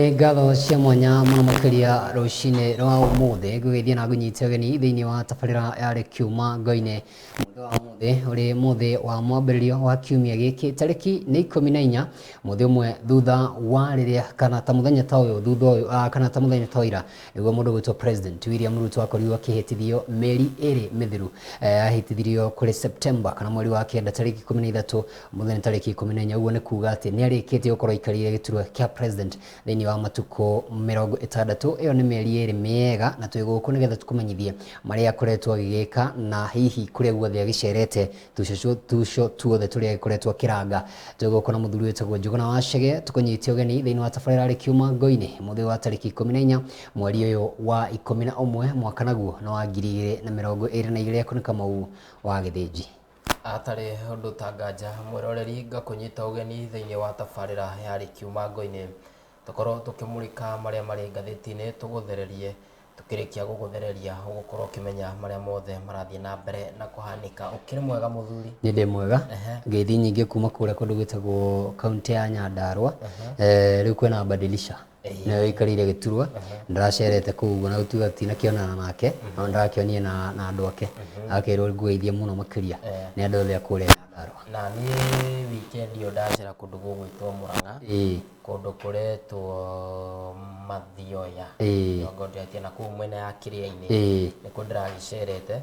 Nĩ ngatho cia mwanya mũno makĩria rũcinĩ rwa ũmũthĩ ngũgĩthiĩ na ngũnyite ũgeni thĩinĩ wa tabarĩra ya Rĩkiuma Ngo-inĩ. Mũthĩ wa ũmũthĩ ũrĩ mũthĩ wa mwambĩrĩrio wa kiumia gĩkĩ tarĩki nĩ 14 mũthĩ ũmwe thutha wa rĩrĩa kana ta mũthenya ta ũyũ thutha ũyũ kana ta mũthenya ta ũira nĩguo mũndũ gwĩtwo President William Ruto akorirwo akĩhĩtithio mĩeri ĩrĩ mĩthiru. Ahĩtithirio kũrĩ September kana mweri wa kenda tarĩki 13 mũthenya tarĩki 14, ũguo nĩ kuga atĩ nĩ arĩkĩtie gũkorwo aikarĩire gĩturwa kĩa president thĩinĩ wa matukũ 60. Ĩyo nĩ mĩeri ĩrĩ mĩega na twĩ gũkũ nĩgetha tũkũmenyithie marĩa akoretwo agĩgĩka na hihi kũrĩa guothe agĩcerete tuco tuothe tũrĩa agĩkoretwo akĩranga. Twĩ gũkũ na mũthuri wĩtagwo Njũgũna wa Chege tũkũnyite ũgeni thĩinĩ wa tabarĩra Rĩkiuma Ngo-inĩ mũthĩ wa tarĩki 14 mweri ũyũ wa 11 mwaka naguo nĩ wa 2022. Akũ nĩ Kamau wa Gĩthĩnji. Hatarĩ ũndũ ta nganja mwĩroreri ngakũnyita ũgeni thĩinĩ wa tabarĩra ya Rĩkiuma Ngo-inĩ, tũkorwo tũkĩmũrĩka marĩa marĩ ngathĩti-inĩ tũgũthererie, tũkĩrĩkia gũgũthereria ũgũkorwo ũkĩmenya marĩa mothe marathiĩ na mbere na kũhanĩka. Ũkĩrĩ mwega mũthuri? Nĩ ndĩ mwega. Ngeithi nyingĩ kuma kũrĩa kũndũ gwĩtagwo kaunti ya Nyandarua. Rĩu kwĩna Badilisha nĩwe ũikarĩire gĩturwa, ndĩracerete kũu ũguo na gũtuĩka tinakĩonana nake no ndĩrakĩonire na andũ ake, agakĩrwo ngũgeithie mũno makĩria nĩ andũ othe a kũrĩa Nyandarua. Na niĩ weekend ĩyo ndacera kũndũ gũgwĩtwo Murang'a, kũndũ kũretwo Mathioya, mĩrongo ndĩratia na kũu mwena ya Kĩrĩa-inĩ, nĩkuo ndĩragĩcerete,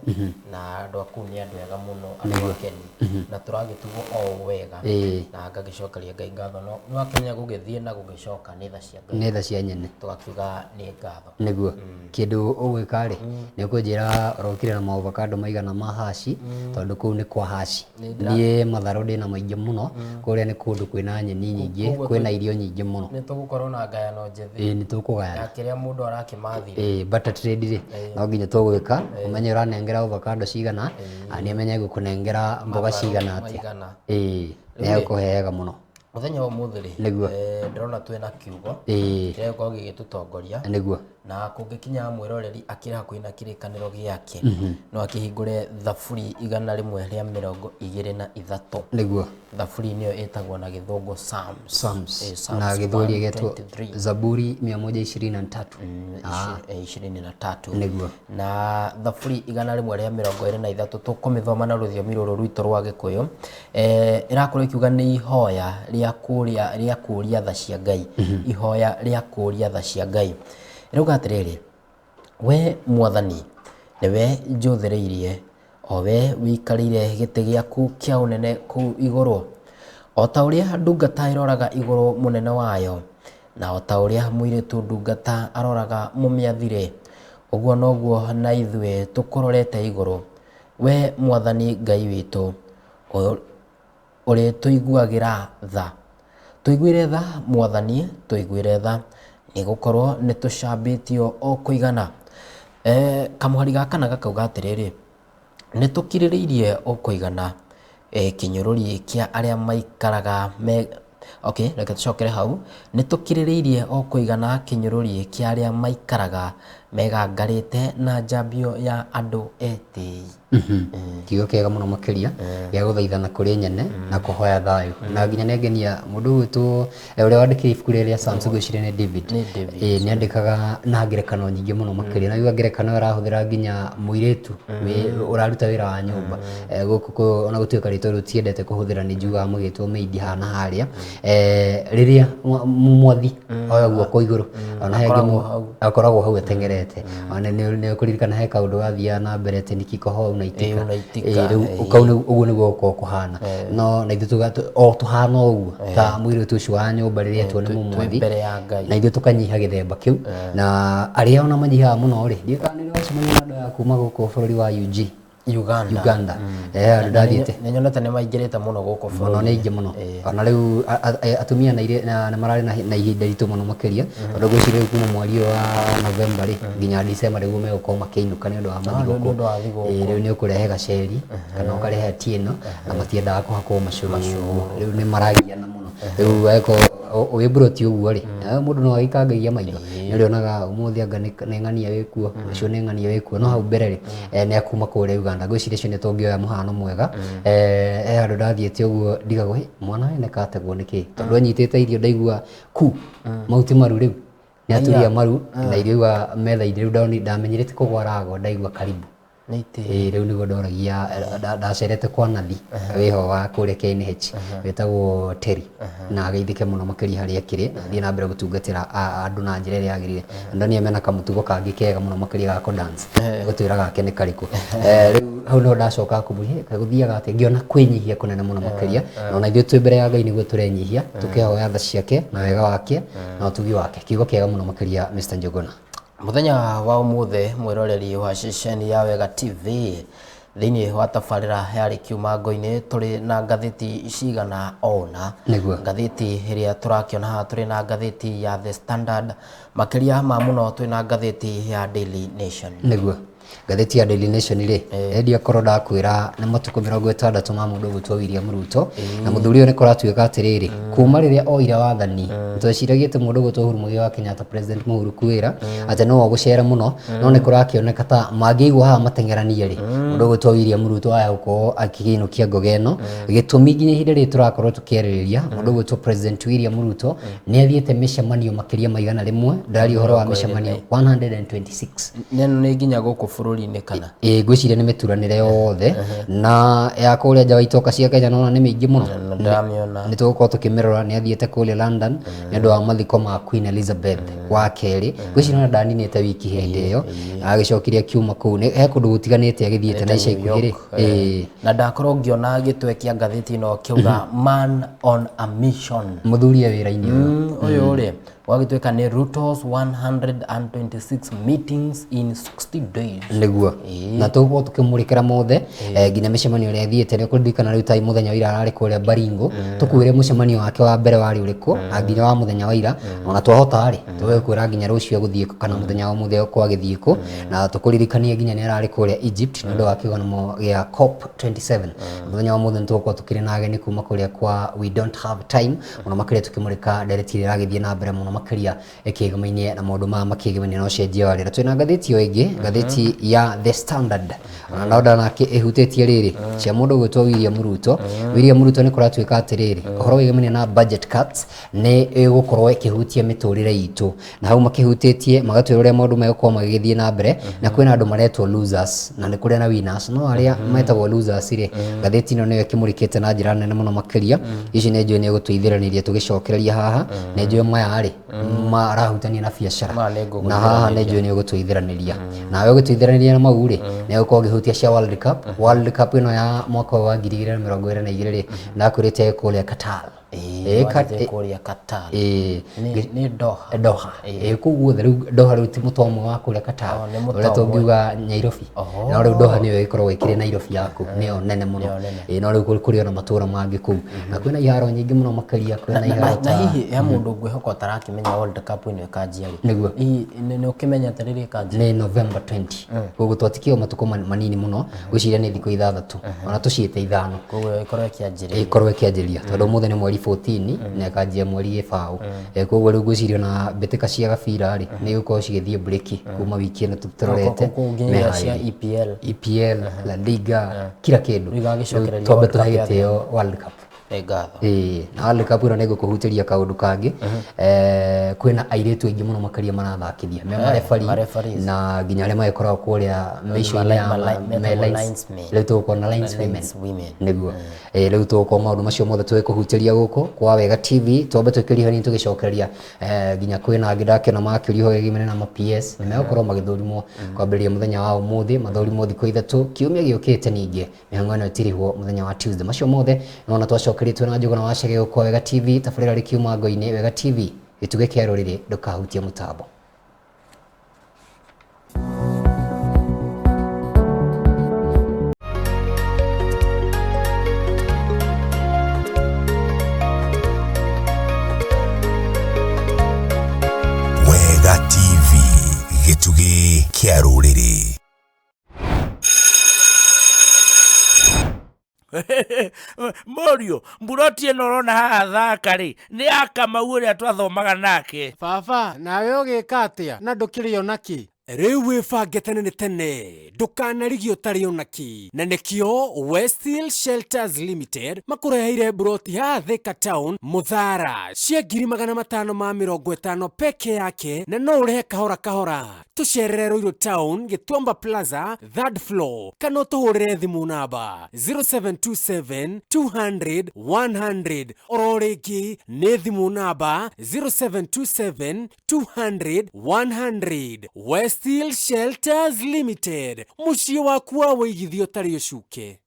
na andũ a kũu nĩ andũ ega mũno, andũ akeni, na tũragĩtugwo o ũũ wega, na ngagĩcokeria Ngai ngatho. No nĩwakĩmenya gũgĩthiĩ na gũgĩcoka nĩ tha cia Ngai. Nĩ tha cia nyene. Tũgakiuga nĩ ngatho. Nĩguo. Kĩndũ ũgwĩka rĩ, nĩ ũkũnjĩra ũrokire na maovakando maigana ma haci, tondũ kũu nĩ kwa haci. Niĩ matharũ ndĩna maingĩ mũno, kũrĩa nĩ kũndũ kwĩna nyeni nyingĩ, kwĩna irio nyingĩ mũno. Nĩ tũgũkorwo na ngayano njĩthĩ. Ĩĩ nĩ tũkũgayana. Ya kĩrĩa mũndũ arakĩmathire. Ĩĩ barter trade rĩ, no nginya tũgwĩka, ũmenye ũranengera avocado cigana, na niĩ menye ngũkũnengera mboga cigana atĩa. Ĩĩ nĩ hekũheaga mũno. Mũthenya wa ũmũthĩ rĩ, Nĩguo. Ndĩrona twĩna kiugo kĩrĩa gĩgũkorwo gĩgĩtũtongoria. Nĩguo. Na kũngĩkinya mwĩroreri akĩrĩ hakuhĩ na kĩrĩkanĩro gĩake, no akĩhingũre Thaburi 123. Nĩguo. Thaburi nĩyo ĩtagwo na gĩthũngũ Psalms. Psalms. Psalms Na gĩthweri ĩgetwo 123. Zaburi 123. 23. Nĩguo. Na Thaburi 123 tũkũmĩthoma na rũthiomi rũrũ rwitũ rwa Gĩkũyũ. Ĩrakorwo ĩkiuga nĩ ihoya rĩa kũria rĩa kũria tha cia Ngai. Ihoya rĩa kũria tha cia Ngai. Ĩrauga atĩrĩrĩ, we Mwathani nĩwe njũthĩrĩirie, o we wĩikarĩire gĩtĩ gĩaku kĩa ũnene kũu igũrũ. O ta ũrĩa ndungata ĩroraga igũrũ mũnene wayo, na o ta ũrĩa mũirĩtu ndungata aroraga mũmĩathi-rĩ, ũguo noguo na ithuĩ tũkũrorete igũrũ, we Mwathani Ngai witũ, ũrĩtũiguagĩra tha. Tũiguĩre tha, Mwathani, tũiguĩre tha, nĩgũkorwo nĩtũcambĩtio o kũigana. Kamũhari ga kana gakauga atĩrĩrĩ, nĩtũkirĩrĩirie o kũigana kĩnyũrũri kĩa arĩa maikaraga me okay, reke tũcokere hau. Nĩtũkirĩrĩirie o kũigana kĩnyũrũri kĩa arĩa maikaraga megangarĩte na njambio ya andũ etĩi. Kiugo kĩega mũno makĩria gĩa gũthaithana kũrĩ nyene na kũhoya thayũ. Na nginya nĩngenia mũndũ ũgwĩtwo ũrĩa wandĩkire ibuku rĩrĩa rĩa Psalms ngwĩciria nĩ David. Nĩ David. Ĩĩ nĩandĩkaga na ngerekano nyingĩ mũno makĩria. Na ngerekano ĩyo arahũthĩra nginya mũirĩtu ũraruta wĩra wa nyũmba. Gũkũ ona gũtuĩka rĩtwa rĩu tiendete kũhũthĩra nĩ njugaga mũgĩtwo maid haha na harĩa. Rĩrĩa mwathi oya guoko igũrũ, ona he Akoragwo hau. Akoragwo hau ateng'erete. Ona nĩ ũkũririkana he kaũndũ gathiaga na mbere atĩ nikikohoa unaitika. Ĩĩ, unaitika, Ĩĩ, rĩu kau ũguo nĩguo gũkoragwo kũhana. No na ithuĩ o tũhana o ũguo ta mũirĩtu ũcio wa nyũmba rĩrĩa etwo nĩ Twĩ mũmwathi. mbere ya Ngai. Na ithuĩ tũkanyiha gĩthemba kĩu. Na arĩa ona manyihaga mũno rĩ, ndiũĩ kana nĩ ũrĩ wacemania na andũ aya kuma gũkũ bũrũri wa UG. Uganda. Uganda. Andũ ndathiĩte. Nĩ nyonete nĩ maingĩrĩte mũno gũkũ mũno nĩ bũrũri-inĩ. aingĩ mũno. Ona rĩu atumia na nĩ mararĩ na ihinda iritũ mũno makĩria, tondũ ngwĩciria rĩu kuma mweri ũyũ wa November rĩ nginya December nĩguo megũkorwo makĩinũka nĩ ũndũ wa mathigũkũ. Nĩ ũndũ wa thigũkũ. Rĩu nĩ ũkũrehe gaceri kana ũkarehe Atieno na matiendaga kũhakwo macũrũ, rĩu nĩ maragiana mũno. Rĩu angĩkorwo wĩ mburoti ũguo rĩ, mũndũ no agĩkangagia maitho, nĩ ũrĩonaga ũmũthĩ anga nĩ ng'ania wĩkuo, rũciũ nĩ ng'ania wĩkuo, no hau mbere rĩ, nĩ akuma kũrĩa Uganda. Ngwĩciria ũcio nĩ tũngĩoya mũhano mwega. He handũ ndathiĩte ũguo ndigagwo, hĩ, mwana wene kategwo nĩkĩ? Tondũ anyitĩte irio ndaigua ku, mahuti maru rĩu. Nĩ aturia maru na irio igwa metha-inĩ. Rĩu ndamenyire ti kũgwa aragwa, ndaigua karibu. Nĩ itĩ. Ĩĩ, rĩu nĩguo ndoragia, ndacerete kwa nathi wĩho wa kũrĩa KNH wĩtagwo Terry, na ageithĩke mũno makĩria harĩa akĩrĩ, na athiĩ na mbere gũtungatĩra andũ na njĩra ĩrĩa yagĩrĩire. Na ndonire mena kamũtugo kangĩ kega mũno makĩria ga kũ dance, gũtwĩra gake nĩ karĩkũ. Rĩu hau nĩho ndacoka kũmũria, kaĩ gũthiaga atĩa, ngĩona kwĩnyihia kũnene mũno makĩria, na ona ithuĩ twĩ mbere ya Ngai nĩguo tũrenyihia, tũkĩhoya tha ciake na wega wake na ũtugi wake. Kiugo kĩega mũno makĩria, Mr. Njuguna. Mũthenya wa ũmũthĩ, mwĩroreri wa ceceni ya Wega TV, thĩinĩ wa tabarĩra ya Rĩkiuma Ngo-inĩ, tũrĩ na ngathĩti cigana ũna. Nĩguo. Ngathĩti ĩrĩa tũrakĩona haha, tũrĩ na ngathĩti ya The Standard, makĩria ma mũno twĩ na ngathĩti ya Daily Nation. Nĩguo. Ngathĩti ya Daily Nation rĩ, endia korwo ndakwĩra nĩ matukũ 60 ma mũndũ ũgwĩtwo William Ruto, na mũthuri ũyũ nĩ kũratuĩka atĩrĩrĩ, kuma rĩrĩa oire wathani, tweciragia atĩ mũndũ ũgwĩtwo Uhuru Muigai wa Kenyatta, President Mũhuru Kuĩra, atĩ no ũgũcera mũno, no nĩ kũrakĩoneka ta mangĩigua haha mateng'eranie rĩ, mũndũ ũgwĩtwo William Ruto aya gũkorwo akĩinũkia ngoga ĩno. Gĩtũmi nginya ihinda rĩrĩ tũrakorwo tũkĩarĩrĩria, mũndũ ũgwĩtwo President William Ruto nĩ athiĩte mĩcemanio makĩria ma 100, ndĩraria ũhoro wa mĩcemanio 126. Neno nĩ nginya gũkũ bũrũri-inĩ kana? Ĩĩ, ngwĩciria nĩ mĩturanĩre yothe na ya kũrĩa nja wa itoka cia Kenya, nona nĩ mĩingĩ mũno. Na ndĩramĩona. Nĩ tũgũkorwo tũkĩmĩrora. Nĩ athiĩte kũrĩa London nĩ ũndũ wa mathiko ma Queen Elizabeth wa kerĩ. Ngwĩciria ona ndaninĩte wiki hĩndĩ ĩyo, agĩcokire akiuma kũu. Nĩ he kũndũ gũtiganĩte agĩthiĩte na ica ikuhĩ rĩ. Ĩĩ. Na ndakorwo ngĩona gĩtwe kĩa ngathĩti ĩno kĩauga "Man on a Mission". Mũthuri e wĩra-inĩ ũyũ. Ũyũ rĩ, gwagĩtuĩka nĩ Ruto's 126 meetings in 60 days. Nĩguo, na tũgũkorwo tũkĩmũrĩkĩra mothe, nginya mĩcemanio ĩrĩa athiĩte. Nĩ ũkũririkana rĩu tai mũthenya wa ira ararĩ kũrĩa Baringo, tũkwĩre mũcemanio wake wa mbere warĩ ũrĩkũ, na nginya wa mũthenya wa ira. Ona twahota rĩ, tũgũkwĩra nginya rũciũ egũthiĩ kũ, kana mũthenya wa ũmũthĩ egũkorwo agĩthiĩ kũ, na tũkũririkanie nginya nĩ ararĩ kũrĩa Egypt nĩ ũndũ wa kĩgomano gĩa COP 27. Mũthenya wa ũmũthĩ nĩ tũgũkorwo tũkĩrĩ na ageni kuma kũrĩa kwa We Don't Have Time, mũno makĩria tũkĩmũrĩka ndereti ĩrĩa ĩragĩthiĩ na mbere mũno makĩria ĩkĩgamaine na maũndũ maya makĩgemaine na ũcenjia wa rĩera. Twĩna ngathĩti o ĩngĩ, ngathĩti ya The Standard, ona no ndanake ĩhutĩtie rĩrĩ cia mũndũ ũgwĩtwo William Ruto. William Ruto nĩ kũratuĩka atĩrĩrĩ, ũhoro wĩgemaine na budget cuts nĩ ĩgũkorwo ĩkĩhutia mĩtũrĩre itũ, na hau makĩhutĩtie magatwĩra ũrĩa maũndũ megũkorwo magĩgĩthiĩ na mbere, na kwĩna andũ maretwo losers na nĩ kũrĩ na winners, no arĩa metagwo losers rĩ, ngathĩti ĩno nĩyo ĩkĩmũrĩkĩte na njĩra nene mũno makĩria. Ici nĩ njũĩ nĩ ũgũtũithĩranĩria tũgĩcokereria haha, nĩ njũĩ maya rĩ marahutania na biacara. Maya nĩ ngũgũithĩranĩria. Na haha nĩ njũĩ nĩ ũgũtũithĩranĩria, nawe ũgĩtũithĩranĩria na mau rĩ, nĩ ũgũkorwo ũkĩhutia cia World Cup. World Cup ĩno ya mwaka ũyũ wa 2022 rĩ, ndakwĩrĩte kũrĩa Qatar. Ĩĩ, wathiĩ kũrĩa Qatar. Ĩĩ. Nĩ Doha. Doha. Ĩĩ, kũu guothe rĩu Doha rĩu ti mũtwa ũmwe wa kũrĩa Qatar. Oh, nĩ mũtwa Ũrĩa ũmwe. tũngiuga Nyairobi. Oho. No rĩu Doha nĩyo ĩkoragwo ĩkĩrĩ Nairobi yaku, nĩyo nene mũno. Nĩyo nene. Ĩĩ, no rĩu kũrĩ ona matũra mangĩ kũu. Na kwĩna iharo nyingĩ mũno makĩria, kwĩna Na, iharo na ta hihi he mũndũ ngwĩhoka ũtarakĩmenya World Cup ĩno ĩkanjia rĩ? Nĩguo. Hihi nĩ ũkĩmenyete rĩrĩa ĩkanjia? Nĩ November 20. Koguo twatikio matukũ manini mũno, ngwĩciria nĩ thikũ 6, ona tũciĩte 5. Koguo ĩkorwo ĩkĩanjĩrĩria. Ĩkorwo ĩkĩanjĩrĩria tondũ ũmũthĩ nĩ mweri 14 na ĩkanjia mweri 0. Koguo rĩu ngwĩciria ona mbĩtĩka cia gabira rĩ, nĩ igũkorwo cigĩthiĩ break kuma wiki ĩno tũrorete. Kũu nginya cia meharĩrie. EPL. EPL, La Liga, kila kĩndũ. Rĩu igagĩcokereria Rĩu twambe World Cup tũhe yathira. gĩtĩo World Cup. Nĩ ngatho. Ĩĩ, na World Cup ĩno nĩ ngũkũhutĩria kaũndũ kangĩ. Kwĩna airĩtu aingĩ mũno makĩria marathakithia me marefari mareferees. Na nginya arĩa magĩkoragwo kũrĩa mĩico-inĩ ya metagwo me lines. linesmen. Rĩu tũgũkorwo na lines women. Lines women. Nĩguo. Rĩu tũgũkorwo maũndũ macio mothe tũgĩkũhutĩria gũkũ kwa Wega TV. Twambe twĩkĩrie hanini tũgĩcokereria, nginya kwĩna angĩ ndakĩona makĩũria ũhoro wĩgiĩ na ma PS nĩ megũkorwo magĩthũrimwo kwambĩrĩria mũthenya wa ũmũthĩ, mathũrimwo thikũ 3 kiumia gĩũkĩte, ningĩ mĩhang'o ĩno ĩtirihwo mũthenya wa Tuesday. Macio mothe nona twacokerie twĩna Njũgũna wa Chege gũkũ kwa Wega TV, tabarĩra rĩkiuma ngo-inĩ. Wega TV, gĩtugĩ kĩa rũrĩrĩ, ndũkahutie mũtambo. Wega TV, gĩtugĩ kĩa rũrĩrĩ. Mũriũ, mburoti ĩno ũrona haha thaka rĩ, nĩ ya Kamau ũrĩa twathomaga nake. Baba, nawe ũgĩka atĩa na ndũkĩrĩ ona kĩ? Rĩu wĩbange tene nĩ tene ndũkanarigio ũtarĩ ona kĩ na nĩkĩo Westhill Shelters Limited makũreheire mburoti haha Thika Town Muthara cia 550,000 peke yake na no ũrĩhe kahora kahora. Tũcerere Ruiru Town Gĩtuamba Plaza 3rd floor kana ũtũhũrĩre thimũ namba 0727 200 100 oro rĩngĩ nĩ thimũ namba 0727 200 100. Westhill Shelters Limited, mũciĩ waku wa wĩigithia ũtarĩ ũcuke.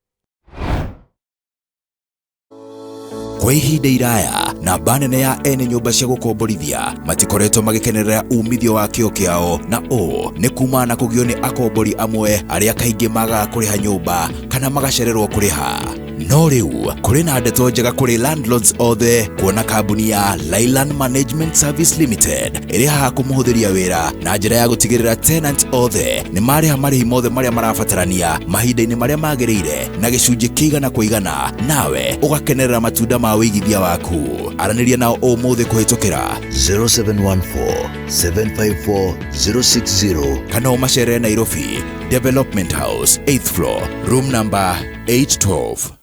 Kwa ihinda iraya namba nene ya ene nyũmba cia gũkomborithia matikoretwo magĩkenerera umithio wa kĩo kĩao, na ũũ nĩ kumana na kũgio nĩ akombori amwe arĩa kaingĩ magaga kũrĩha nyũmba kana magacererwo kũrĩha. No rĩu kũrĩ na ndeto njega kũrĩ landlords othe kuona kambuni ya Lailand Management Service Limited ĩrĩ haha kũmũhũthĩria wĩra na njĩra ya gũtigĩrĩra tenant othe nĩ marĩha marĩhi mothe marĩa marabatarania mahinda-inĩ marĩa magĩrĩire na gĩcunjĩ kĩigana kwa igana, nawe ũgakenerera matunda ma wĩigithia waku. Aranĩria nao ũmũthĩ kũhĩtũkĩra 0714 754 060 kana ũmacerere Nairobi Development House 8th floor room number 812.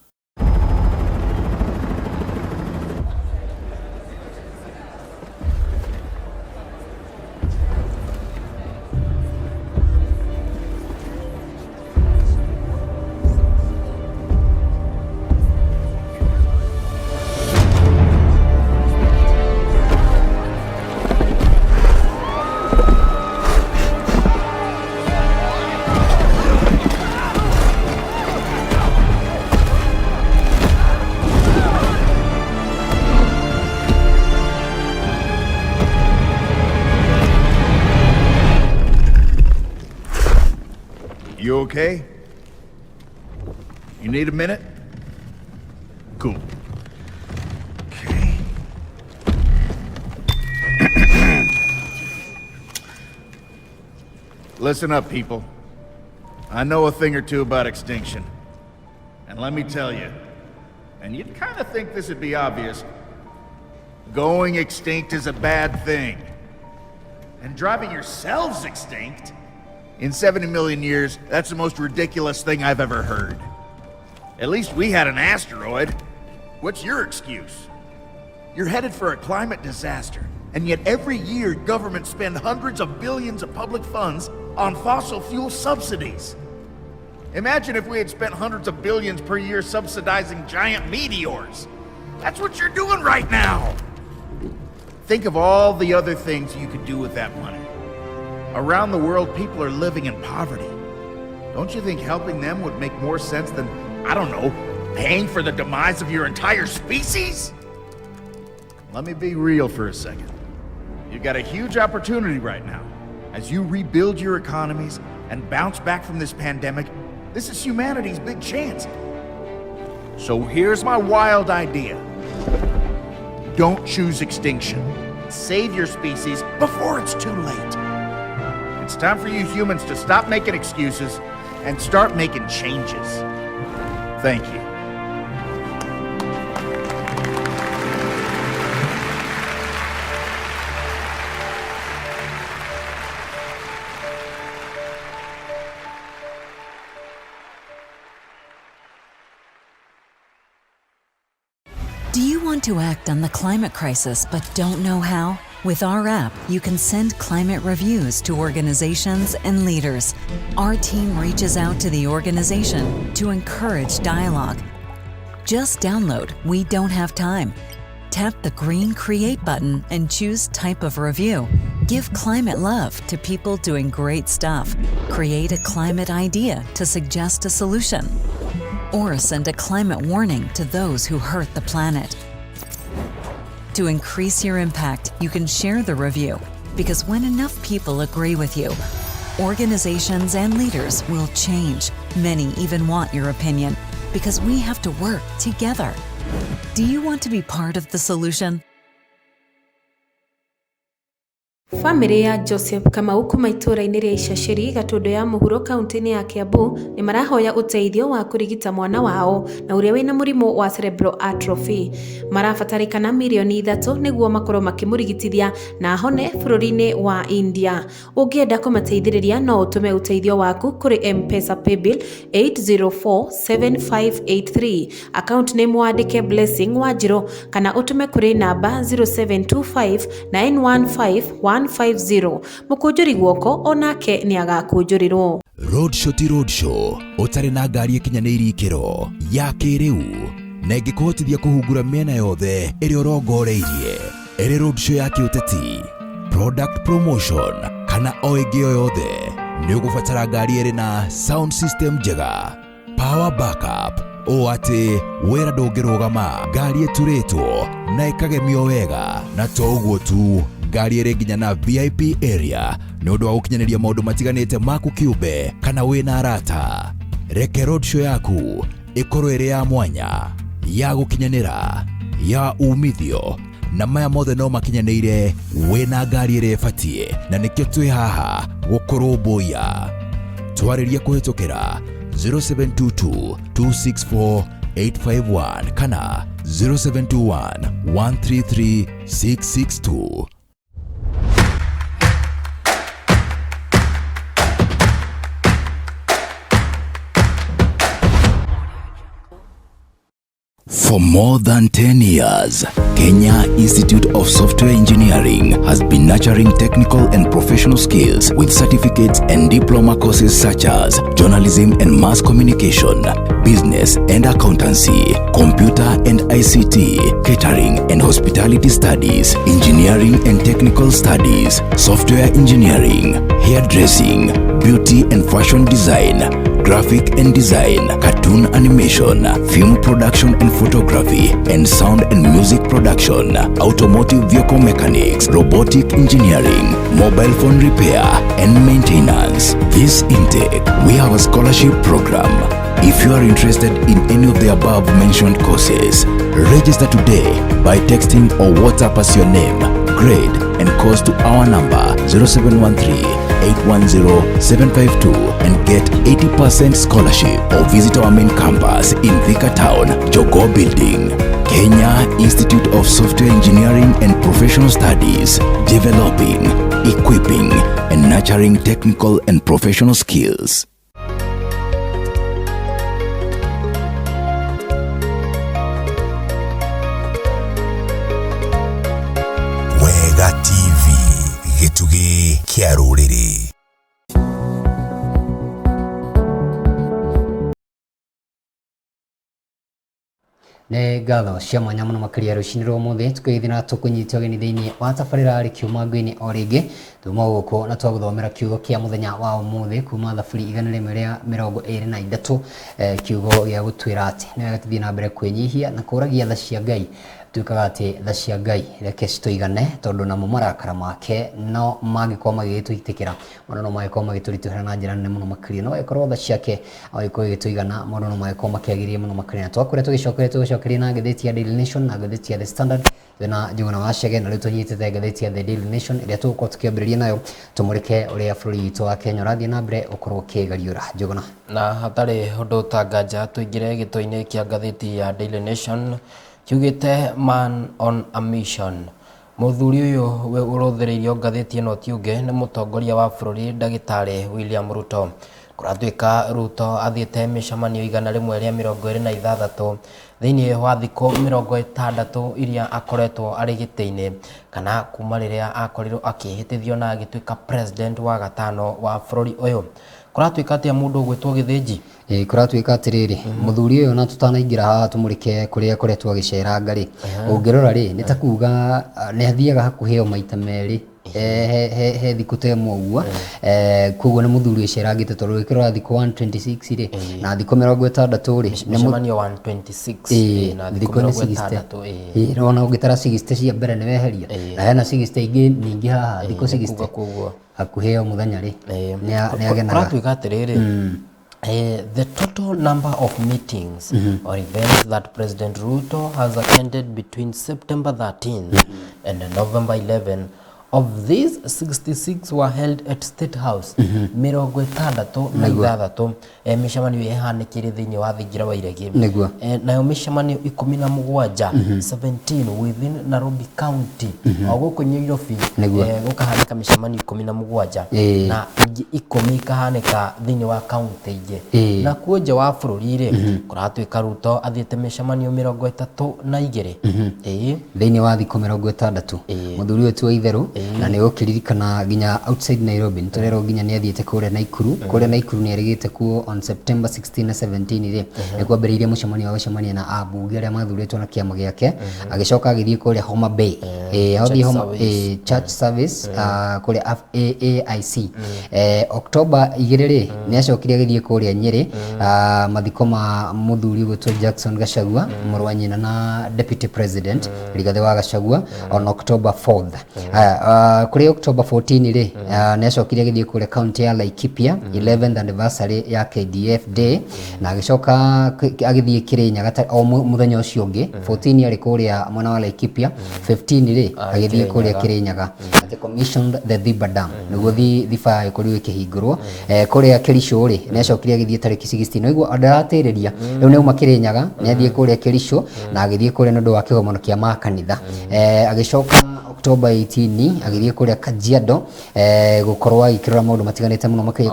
You okay? You need a minute? Cool. Okay. Listen up, people. I know a thing or two about extinction. And let me tell you, and you'd kind of think this would be obvious, going extinct is a bad thing. And driving yourselves extinct? In 70 million years, that's the most ridiculous thing I've ever heard. At least we had an asteroid. What's your excuse? You're headed for a climate disaster, and yet every year governments spend hundreds of billions of public funds on fossil fuel subsidies. Imagine if we had spent hundreds of billions per year subsidizing giant meteors. That's what you're doing right now. Think of all the other things you could do with that money. Around the world, people are living in poverty. Don't you think helping them would make more sense than, I don't know, paying for the demise of your entire species? Let me be real for a second. You've got a huge opportunity right now. As you rebuild your economies and bounce back from this pandemic, this is humanity's big chance. So here's my wild idea. Don't choose extinction. Save your species before it's too late. It's time for you humans to stop making excuses and start making changes. Thank you. Do you want to act on the climate crisis but don't know how? With our app, you can send climate reviews to organizations and leaders. Our team reaches out to the organization to encourage dialogue. Just download We Don't Have Time. Tap the green Create button and choose Type of Review. Give climate love to people doing great stuff. Create a climate idea to suggest a solution. Or send a climate warning to those who hurt the planet. To increase your impact, you can share the review, because when enough people agree with you, organizations and leaders will change. Many even want your opinion, because we have to work together. Do you want to be part of the solution? Bamĩrĩ ya Joseph Kamau kuma itũũra-inĩ rĩa Icacĩri, Gatũndũ ya mũhuro kauntĩ-inĩ ya Kiambu nĩ marahoya ũteithio wa kũrigita mwana wao na ũrĩa wĩna mũrimũ wa cerebral atrophy. Marabatarĩkana mirioni 3 nĩguo makorwo makĩmũrigitithia na ahone bũrũri-inĩ wa India. Ũngĩenda kũmateithĩrĩria no ũtũme ũteithio waku kũrĩ M-Pesa Paybill 8047583, account name wandĩke Blessing Wanjirũ kana ũtũme kũrĩ namba 0725915150. Mũkũnjũri guoko o nake nĩ agakũnjũrĩrwo. Roadshow ti roadshow ũtarĩ na ngari ĩkinyanĩirie ikĩro ya kĩrĩu na ĩngĩkũhotithia kũhungura mĩena yothe ĩrĩa ũrongoreirie, ĩrĩ roadshow ya kĩũteti, product promotion kana o ĩngĩ o yothe, nĩ ũgũbatara ngari ĩrĩ na sound system njega, power backup, ũũ atĩ wĩra ndũngĩrũgama, ngari ĩturĩtwo na ĩkagemio wega, na to ũguo tu, ngari ĩrĩ nginya na VIP area nĩ ũndũ wa gũkinyanĩria maũndũ matiganĩte maku kĩũmbe kana wĩna arata. Reke roadshow yaku ĩkorwo ĩrĩ ya mwanya, ya gũkinyanĩra, ya umithio, na maya mothe no makinyanĩire wĩna ngari ĩrĩa ĩbatiĩ, na nĩkĩo twĩ haha gũkũrũmbũiya. Twarĩrie kũhĩtũkĩra 0722 264 851 kana 0721 133 662. For more than 10 years, Kenya Institute of Software Engineering has been nurturing technical and professional skills with certificates and diploma courses such as journalism and mass communication, business and accountancy, computer and ICT, catering and hospitality studies, engineering and technical studies, software engineering, hairdressing, beauty and fashion design, graphic and design, cartoon animation, film production and photography, and sound and music production, automotive vehicle mechanics, robotic engineering, mobile phone repair and maintenance. This intake, we have a scholarship program. If you are interested in any of the above mentioned courses, register today by texting or WhatsApp us your name, grade, and course to our number 0713 810 752 and get 80% scholarship, or visit our main campus in Thika Town, Jogoo Building. Kenya Institute of Software Engineering and Professional Studies, developing, equipping, and nurturing technical and professional skills. Wega TV, gĩtugĩ kĩa rũrĩrĩ. Nĩ ngatho cia mwanya mũno makĩria rũcinĩ rwa ũmũthĩ tũkĩgĩthiĩ na tũkũnyita ũgeni thĩinĩ wa tabarĩra rĩ kiuma ngũinĩ o rĩngĩ tuma gũkũ na twagũthomera kiugo kĩa mũthenya wa ũmũthĩ kuma Thaburi 123, kiugo gĩa gũtwĩra atĩ nĩ wega tũthiĩ na mbere kwĩnyihia na kũragia tha cia Ngai, tuĩkaga atĩ tha cia Ngai reke citũigane, tondũ namo marakara make no mangĩkorwo magĩgĩtũitĩkĩra, maũndũ no mangĩkorwo magĩtũritũhĩra na njĩra nene mũno makĩria, no angĩkorwo tha ciake agĩkorwo igĩtũigana, maũndũ no mangĩkorwo makĩagĩrĩire mũno makĩria. Na twakũrĩa tũgĩcokeria na ngathĩti ya Daily Nation na ngathĩti ya The Standard twĩna Njuguna wa Chege, na rĩu tũnyitĩte ngathĩti ya The Daily Nation ĩrĩa tũgũkorwo tũkĩambĩrĩria nayo tũmũrĩke ũrĩa bũrũri witũ wa Kenya ũrathiĩ na mbere ũkorwo ũkĩgariũra. Njuguna. Na hatarĩ ũndũ ũtanganja tũingĩre gĩtũ-inĩ kĩa ngathĩti ya Daily Nation kiugĩte man on a mission. Mũthuri ũyũ ũrũthĩrĩirio ngathĩti ĩno ti ũngĩ nĩ mũtongoria wa bũrũri ndagĩtarĩ William Ruto. Kũratuĩka Ruto athiĩte mĩcemanio 126 thĩinĩ wa thikũ 60 iria akoretwo arĩ gĩtĩ-inĩ, kana kuma rĩrĩa akorirwo akĩhĩtithio na agĩtuĩka president wa gatano wa bũrũri ũyũ. Kũratuĩka atĩa mũndũ ũgwĩtwo Gĩthĩnji? Kũratuĩka atĩrĩrĩ, mũthuri ũyũ na tũtanaingĩra haha tũmũrĩke kũrĩa akoretwo agĩceranga rĩ, ũngĩrora rĩ, nĩ ta kuga nĩ athiaga hakuhĩ o maita merĩ he thikũ ta ĩmwe ũguo. Koguo nĩ mũthuri ũcerangĩte, tondũ ũngĩkĩrora thikũ 126 rĩ, na thikũ 60 rĩ, mĩcemanio 126 na thikũ nĩ 60, ona ũngĩtara 60 cia mbere nĩ weheria, na hena 60 ingĩ ningĩ haha, thikũ 60 hakuhĩ o mũthenya rĩ, nĩ agenaga. Kũratuĩka atĩrĩrĩ, the total number of meetings or events that President Ruto has attended between September 13 and November 11 Of these, 66 were held at State House. 66 mĩcemanio ĩhanĩkĩire thĩinĩ wa thingira wa Iregi. Nayo mĩcemanio 17, 17 within Nairobi County, o gũkũ Nairobi gũkahanĩka mĩcemanio 17 na ĩngĩ 10 ikahanĩka thĩinĩ wa kaunti ingĩ. Na kuo nja wa bũrũri rĩ, kũratuĩka Ruto athiĩte mĩcemanio 32. Thĩinĩ wa thikũ 60 mũthuri ũyũ ti wa itherũ, na nĩ ũkĩririkana nginya outside Nairobi nĩtũrerwo nginya nĩ athiĩte kũrĩa Naikuru. Kũrĩa Naikuru nĩ erĩgĩte kuo on September 16 na 17 rĩ, nĩ kwambĩrĩirie mũcemanio wa gũcemania na ambunge arĩa mathurĩtwo na kĩama gĩake. Agĩcoka agĩthiĩ kũrĩa Homa Bay, church service kũrĩa AIC. October 2 rĩ, nĩ acokire agĩthiĩ kũrĩa Nyĩrĩ, mathiko ma mũthuri ũgwĩtwo Jackson Gachagua, mũrũ wa nyina na Deputy President Rigathĩ wa Gachagua, on October 4th. Kũrĩ October 14 rĩ, nĩ acokire agĩthiĩ kũrĩa county ya Laikipia, 11th anniversary ya KDF Day, na agĩcoka agĩthiĩ Kĩrĩnyaga o mũthenya ũcio ũngĩ. 14 arĩ kũrĩa mwena wa Laikipia, 15 rĩ agĩthiĩ kũrĩa Kĩrĩnyaga, atĩ commissioned the Thiba Dam, nĩguo Thiba ĩkorirwo ĩkĩhingũrwo. Kũrĩa Kericho rĩ, nĩ acokire agĩthiĩ tarĩki 16. Waigua ndaratĩrĩria, rĩu nĩ auma Kĩrĩnyaga, nĩ athiĩ kũrĩa Kericho, na agĩthiĩ kũrĩa nĩ ũndũ wa kĩgomano kĩa makanitha. Agĩcoka October 18 agĩthiĩ kũrĩa Kajiado, gũkorwo agĩkĩrora maũndũ matiganĩte mũno makĩria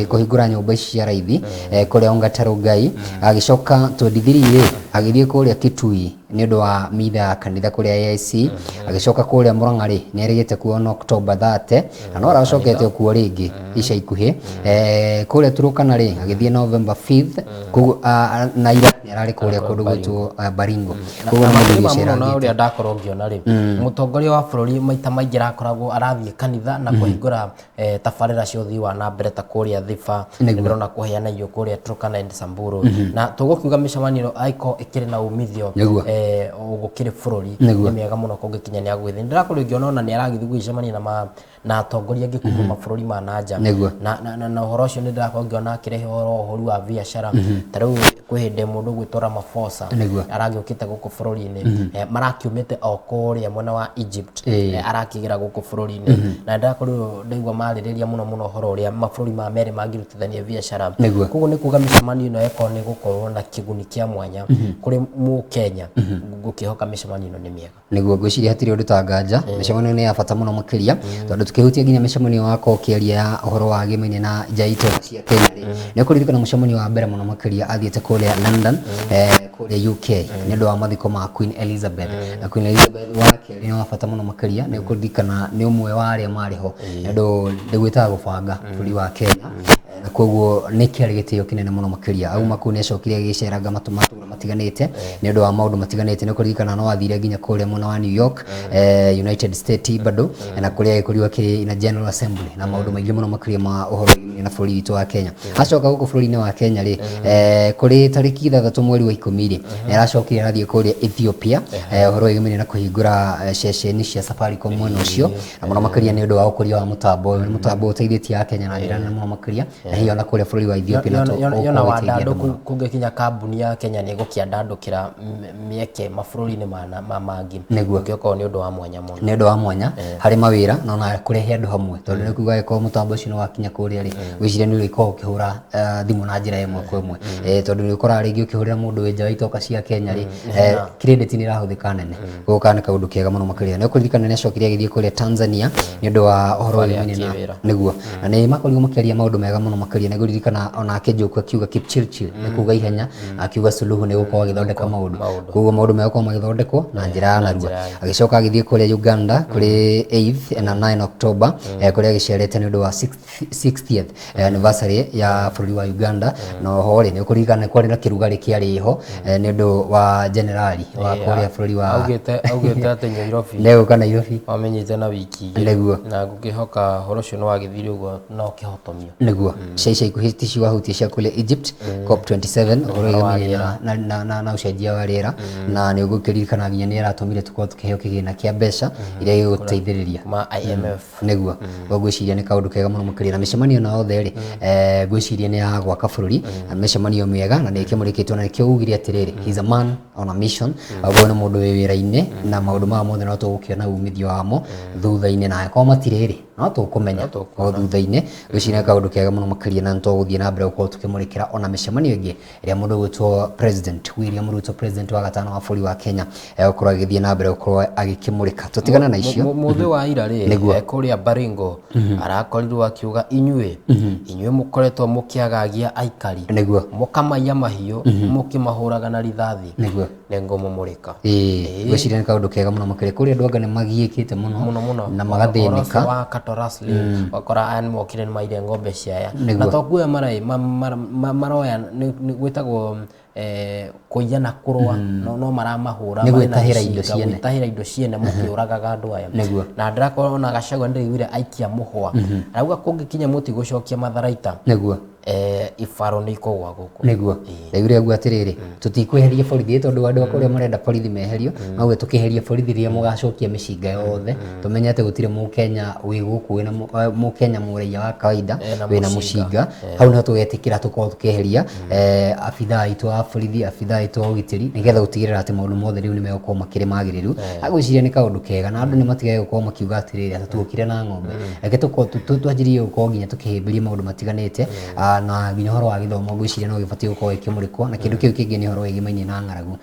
kũhingũra nyũmba ici cia raithi kũrĩa Ongata Rongai. Agĩcoka 23 rĩ, agĩthiĩ kũrĩa Kitui nĩ ũndũ wa mitha ya kanitha kũrĩa AIC. Agĩcoka kũrĩa Murang'a rĩ, nĩ erĩgĩte kuo on October 30, na no aracokete kuo rĩngĩ ica ikuhĩ. Kũrĩa Turkana rĩ, agĩthiĩ November 5th, koguo na ira nĩ ararĩ kũrĩa kũndũ gwĩtwo Baringo. Koguo nĩ mũthuri ũcerangĩte. Ũrĩa ndakorwo ngĩona rĩ, mũtongoria wa bũrũri maita maingĩ arakoragwo arathiĩ kanitha na kũhingũra tabarĩra cia ũthii wa na mbere ta kũrĩa Thiba, ndĩrona kũheana irio kũrĩa Turkana and Samburu, na tũgũkiuga mĩcemanio ĩno angĩkorwo ĩkĩrĩ na umithio gũkĩrĩ bũrũri nĩ mĩega mũno kũngĩkinya nĩ agũgĩthiĩ. Ndĩrakorwo ngĩona ona nĩ aragĩthiĩ gũgĩcemania na atongoria angĩ kuma mabũrũri ma na nja, na ũhoro ũcio nĩ ndĩrakorwo ngĩona akĩrehe ũhoro wa ũhũri wa biacara. Ta rĩu kwĩ hĩndĩ mũndũ ũgwĩtwo Ramaphosa aragĩũkĩte gũkũ bũrũri-inĩ, marakiumĩte o kũrĩa mwena wa Egypt, arakĩgera gũkũ bũrũri-inĩ, na ndĩrakorirwo ndaigua marĩrĩria mũno mũno ũhoro ũrĩa mabũrũri ma merĩ mangĩrutithania biacara. Koguo nĩ kuga mĩcemanio ĩno ĩkorwo nĩ gũkorwo na kĩguni kĩa mwanya kũrĩ mũkenya, ngũkĩhoka mĩcemanio ĩno nĩ mĩega. Nĩguo ngwĩciria hatirĩ ũndũ ta nganja, mĩcemanio nĩ ya bata mũno makĩria, tondũ tũkĩhutia nginya mĩcemanio wakwa ũkĩaria ya ũhoro wa gĩmaine na nja itũ cia Kenya rĩ, nĩ ũkũririkana mũcemanio wa mbere mũno makĩria athiĩte kũrĩa London, kũrĩa UK, nĩ ũndũ wa mathiko ma Queen Elizabeth. Na Queen Elizabeth wa kerĩ nĩ wa bata mũno makĩria, nĩ ũkũririkana nĩ ũmwe wa arĩa marĩ ho, nĩ ũndũ ndĩgwĩtaga gũbanga bũrũri wa Kenya, na koguo nĩ kĩarĩ gĩtĩo kĩnene mũno makĩria. Auma kũu nĩ acokire agĩceranga matũra matiganĩte nĩ ũndũ wa maũndũ matiganĩte. Nĩ ũkũririkana no athire nginya kũrĩa mwena wa New York, United States bado, na kũrĩa agĩkorirwo akĩrĩ na General Assembly na maũndũ maingĩ mũno makĩria ma ũhoro wĩgiĩ na bũrũri witũ wa Kenya. Acoka gũkũ bũrũri-inĩ wa Kenya rĩ, kũrĩ tarĩki 6 mweri wa 10 rĩ, nĩ aracokire arathiĩ kũrĩa Ethiopia, ũhoro wĩgiĩ na kũhingũra ceceni cia Safaricom mwena ũcio, na mũno makĩria nĩ ũndũ wa ũkũria wa mũtambo ũyũ. Nĩ mũtambo ũteithĩtie Akenya na njĩra nene mũno makĩria, na hihi ona kũrĩa bũrũri wa Ethiopia na yona wandandũku kũngĩkinya kambuni ya Kenya nĩ ĩgũkĩandandũkĩra mĩeke mabũrũri-inĩ ma mangĩ. Nĩguo. Ũngĩkorwo nĩ ũndũ wa mwanya mũno. Nĩ ũndũ wa mwanya harĩ mawĩra na ona kũrehe andũ hamwe, tondũ nĩ kuga angĩkorwo mũtambo ũcio nĩ wakinya kũrĩa rĩ, gwĩciria nĩ ũrĩkoragwo ũkĩhũra thimũ na njĩra ĩmwe kwa ĩmwe, tondũ nĩ ũkoraga rĩngĩ ũkĩhũrĩra mũndũ wĩ nja wa itoka cia Kenya rĩ, credit nĩ ĩrahũthĩka nene. Koguo kana nĩ kaũndũ kega mũno makĩria. Nĩ ũkũririkana nĩ acokire agĩthiĩ kũrĩa Tanzania nĩ ũndũ wa ũhoro wĩgiĩ na nĩguo, na nĩ makorirwo makĩaria maũndũ mega mũno makĩria. Nĩ ngũririkana onake Njoku akiuga Kipchirchir nĩ kuga ihenya, akiuga Suluhu nĩ gũkorwo agĩthondeka maũndũ, koguo maũndũ megũkorwo magĩthondekwo na njĩra ya narua. Agĩcoka agĩthiĩ kũrĩa Uganda kũrĩ 8 na 9 October, kũrĩa agĩcerete nĩ ũndũ wa 60th anniversary ya bũrũri wa Uganda. Na oho rĩ, nĩ ũkũririkana kwarĩ na kĩrugarĩ kĩarĩ ho nĩ ũndũ wa generali wa kũrĩa bũrũri wa augĩte atĩ Nairobi nĩegũka Nairobi wamenyite na wiki igĩrĩ. Nĩguo. Na ngũkĩhoka ũhoro ũcio nĩ wagĩthire ũguo na ũkĩhotomio. Nĩguo. Cia ica ikuhĩ ticio wahutia cia kũrĩa Egypt, COP27, ũhoro wĩgamaine na ũcenjia wa rĩera, na nĩ ũgũkĩririkana nginya nĩ aratũmire tũkorwo tũkĩheo kĩgĩna kĩa mbeca iria gĩgũteithĩrĩria ma IMF. Nĩguo ngwĩciria nĩ kaũndũ kega mũno makĩria, na mĩcemanio na othe rĩ, ngwĩciria nĩ ya gwaka bũrũri na mĩcemanio mĩega, na nĩ ĩkĩmũrĩkĩtwo, na nĩkĩo ugire atĩrĩrĩ, he's a man on a mission. Ũguo nĩ mũndũ wĩ wĩra-inĩ, na maũndũ maya mothe no tũgũkĩona umithio wamo thutha-inĩ, na angĩkorwo matirĩ rĩ, no tũkũmenya o thutha-inĩ. Ngwĩciria nĩ kaũndũ kega mũno makĩria, na nĩ tũgũthiĩ na mbere gũkorwo tũkĩmũrĩkĩra ona mĩcemanio ĩngĩ ĩrĩa mũndũ ũgwĩtwo President William Ruto, president wa gatano wa bũrũri wa Kenya, egũkorwo agĩthiĩ na mbere gũkorwo agĩkĩmũrĩka. Tũtigana na icio. Mũthĩ wa ira rĩ, Nĩguo. Kũrĩa Baringo arakorirwo akiuga inyuĩ mũkoretwo mũkĩagagia aikari, mũkamaiya mahiũ, mũkĩmahũraga na rithathi, nĩngũmũmũrĩka. Ĩĩ, ngwĩciria nĩ kaũndũ kega mũno makĩria. Kũrĩa andũ anga nĩ magiĩkĩte mũno mũno mũno na Ũhoro magathĩnĩka. ũcio wa cattle rustling, wakora aya nĩ mokire nĩ maire ng'ombe ciaya, na to kuoya maroya, gwĩtagwo kũiya na kũrũa, no maramahũra Nĩ marĩ na gwĩtahĩra indo mĩcinga, ciene. Gwĩtahĩra indo ciene mũkĩũragaga andũ aya. Na ndĩrakorwo ona Gachagua nĩndĩraiguire aikia mũhwa, arauga kũngĩkinya mũtigũcokia matharaita, ibaro nĩ ikũgwa gũkũ. Nĩguo ndaiguire auga atĩrĩrĩ, tũtikweheria borithi, tondũ andũ a kũrĩa marenda borithi meherio, mauge tũkĩheria borithi rĩrĩa mũgacokia mĩcinga yothe, tũmenye atĩ gũtirĩ mũkenya wĩ gũkũ wĩna mũkenya mũraiya wa kawaida Ena wĩna mũcinga. Mũcinga. Hau nĩho tũgetĩkĩra tũkorwo tũkĩeheria abithaa aitũ a borithi, abithaa aitũ a ũgitĩri, nĩgetha gũtigĩrĩra atĩ maũndũ mothe rĩu nĩ megũkorwo makĩrĩ magĩrĩru. Agwĩciria nĩ kaũndũ kega, na andũ nĩ matigage gũkorwo makiuga atĩrĩrĩ, atĩ tuokire na ng'ombe. Reke tũkorwo twanjĩrĩrie gũkorwo nginya tũkĩhĩmbĩria maũndũ matiganĩte, na nginya ũhoro wa gĩthomo ngwĩciria no gĩbatiĩ gũkorwo gĩkĩmũrĩkwo, na kĩndũ kĩu kĩngĩ nĩ ũhoro wĩgĩmainie na ng'aragu.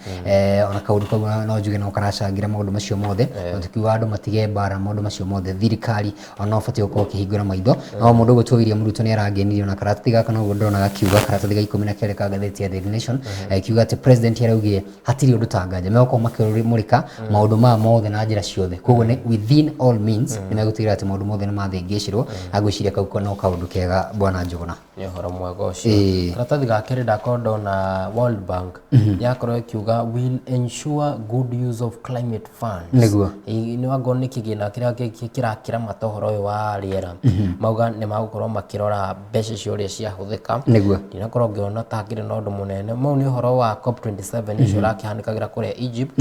Ona kaũndũ kau no njuge no karacangĩra maũndũ macio mothe, na tukiuga andũ matige mbara na maũndũ macio mothe, thirikari ona no ũbatiĩ gũkorwo ũkĩhingũra maitho. No mũndũ ũgwĩtwo William Ruto nĩ arangenirie na karatathi gaka, noguo ndĩrona gakiuga, karatathi ga 12 ka ngathĩti ya Daily Nation, kiuga atĩ president araugire hatirĩ ũndũ ta nganja megũkorwo makĩmũrĩka maũndũ maya mothe na njĩra ciothe, koguo nĩ within all means nĩ megũtigĩrĩra atĩ maũndũ mothe nĩ mathĩngĩcĩrwo. Agwĩciria kau no kaũndũ kega, bwana Njũgũna. Nĩ ũhoro mwega ũcio. Karatathi ga kerĩ ndakorwo ndona World Bank yakorwo ĩkiuga will ensure good use of climate funds. Nĩ wangorwo nĩ kĩgĩna kĩrĩa kĩrakĩramata ũhoro ũyũ wa rĩera, mauga nĩ magũkorwo makĩrora mbeca icio ũrĩa ciahũthĩka. Ndinakorwo ngĩona ta hakĩrĩ na ũndũ mũnene. Mau nĩ ũhoro wa COP27 ũcio ũrakĩhanĩkagĩra kũrĩa Egypt.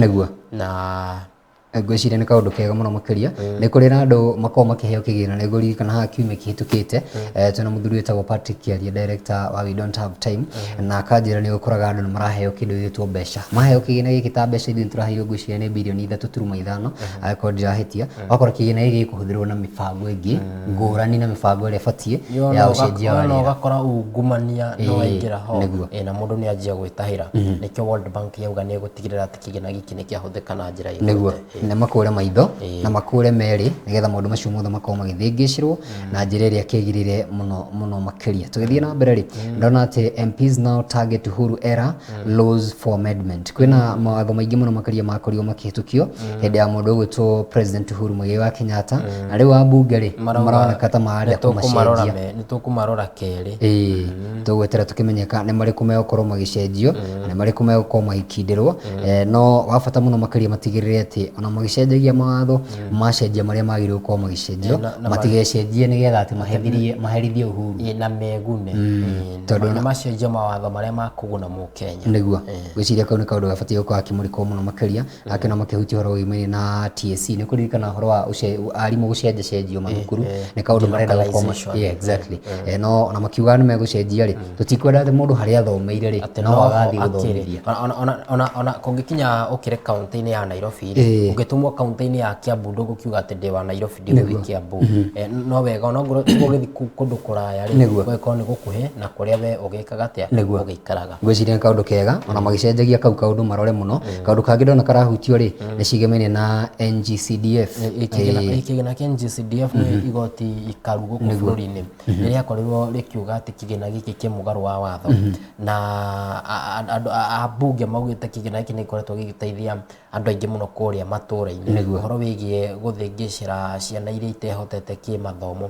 Na Ngwĩciria nĩ kaũndũ kega mũno makĩria. Nĩ kũrĩ na andũ makoragwo makĩheo kĩgĩna. Nĩ ngũririkana haha kiumia kĩhĩtũkĩte, twĩna mũthuri wĩtagwo Patrick Kiaria, director wa We Don't Have Time, na akanjĩra nĩ ũkoraga andũ nĩ maraheo kĩndũ gĩgwĩtwo mbeca. Maheo kĩgĩna gĩkĩ ta mbeca ithuĩ tũraheirwo, ngwĩciria nĩ birioni 3.5, angĩkorwo ndirahĩtia. Wakora kĩgĩna gĩkĩ gĩkũhũthĩrwo na mĩbango ĩngĩ ngũrani na mĩbango ĩrĩa ĩbatiĩ ya ũcenjia wa Ona rĩera. Ũgakora ungumania no waingĩra ho. Na mũndũ nĩ anjia gwĩtahĩra. Nĩkĩo World Bank yauga nĩ ĩgũtigĩrĩra atĩ kĩgĩna gĩkĩ nĩ kĩahũthĩka na njĩra ĩgwete. Na makũre maitho na makũre merĩ, nĩgetha maũndũ macio mothe makorwo magĩthĩngĩcĩrwo na njĩra ĩrĩa kĩagĩrĩire mũno mũno makĩria. Tũgĩthiĩ na mbere rĩ, ndona atĩ MPs now target Uhuru era laws for amendment. Kwĩna mawatho maingĩ mũno makĩria makorirwo makĩhĩtũkio hĩndĩ ya mũndũ ũgwĩtwo President Uhuru Muigai wa Kenyatta, na rĩu ambunge rĩ, maroneka ta marenda kũmacenjia. Nĩ tũkũmarora kerĩ. Ĩĩ, tũgweterera tũkĩmenyeka nĩ marĩkũ megũkorwo magĩcenjio na nĩ marĩkũ megũkorwo magĩkindĩrwo. No wa bata mũno makĩria matigĩrĩre atĩ ona magĩcenjagia mawatho, macenjia marĩa magĩrĩirwo gũkorwo magĩcenjio, matigecenjie nĩgetha atĩ maherithie Uhuru. Ĩĩ, na megune. Tondũ nĩ macenjia mawatho marĩa makũguna mũkenya. Nĩguo ngwĩciria kau nĩ kaũndũ gabatiĩ gũkorwo gakĩmũrĩkwo mũno makĩria. Nake no makĩhutia ũhoro wĩgiĩ na TSC, nĩ kũririkana ũhoro wa arimũ gũcenjacenjio mathukuru, nĩ kaũndũ marenda gũkorwo Delocalization. Yeah, exactly. No ona makiuga nĩ megũcenjia rĩ, tũtikwenda atĩ mũndũ harĩa athomeire rĩ, Atĩ no noho agathiĩ akĩrĩ. gũthomithia. Ona kũngĩkinya ũkĩre kaunti-inĩ ya Nairobi rĩ, ũngĩtũmwo kaunti-inĩ ya Kiambu ndũgũkiuga atĩ ndĩ wa Nairobi ndigũthiĩ Kiambu. No wega ona ongorwo ũgĩthiĩ kũndũ kũraya rĩ, gũgĩkorwo nĩ gũkuhĩ na kũrĩa we ũgĩkaga atĩa, ũgĩikaraga. Ngwĩciria nĩ kaũndũ kega ona magĩcenjagia kau kaũndũ marore mũno. Kaũndũ kangĩ ndona karahutio rĩ, nĩ cigemainie na NGCDF. Kĩgĩna kĩa NGCDF nĩ igoti ikaru gũkũ bũrũri-inĩ nĩ rĩakorirwo rĩkiuga atĩ kĩgĩna gĩkĩ kĩ mũgarũ wa watho, na andũ ambunge maugĩte kĩgĩna gĩkĩ nĩ gĩkoretwo gĩgĩteithia andũ aingĩ mũno kũrĩa matũra-inĩ. Nĩguo. Ũhoro wĩgiĩ gũthĩngĩcĩra ciana iria itehotete kĩmathomo.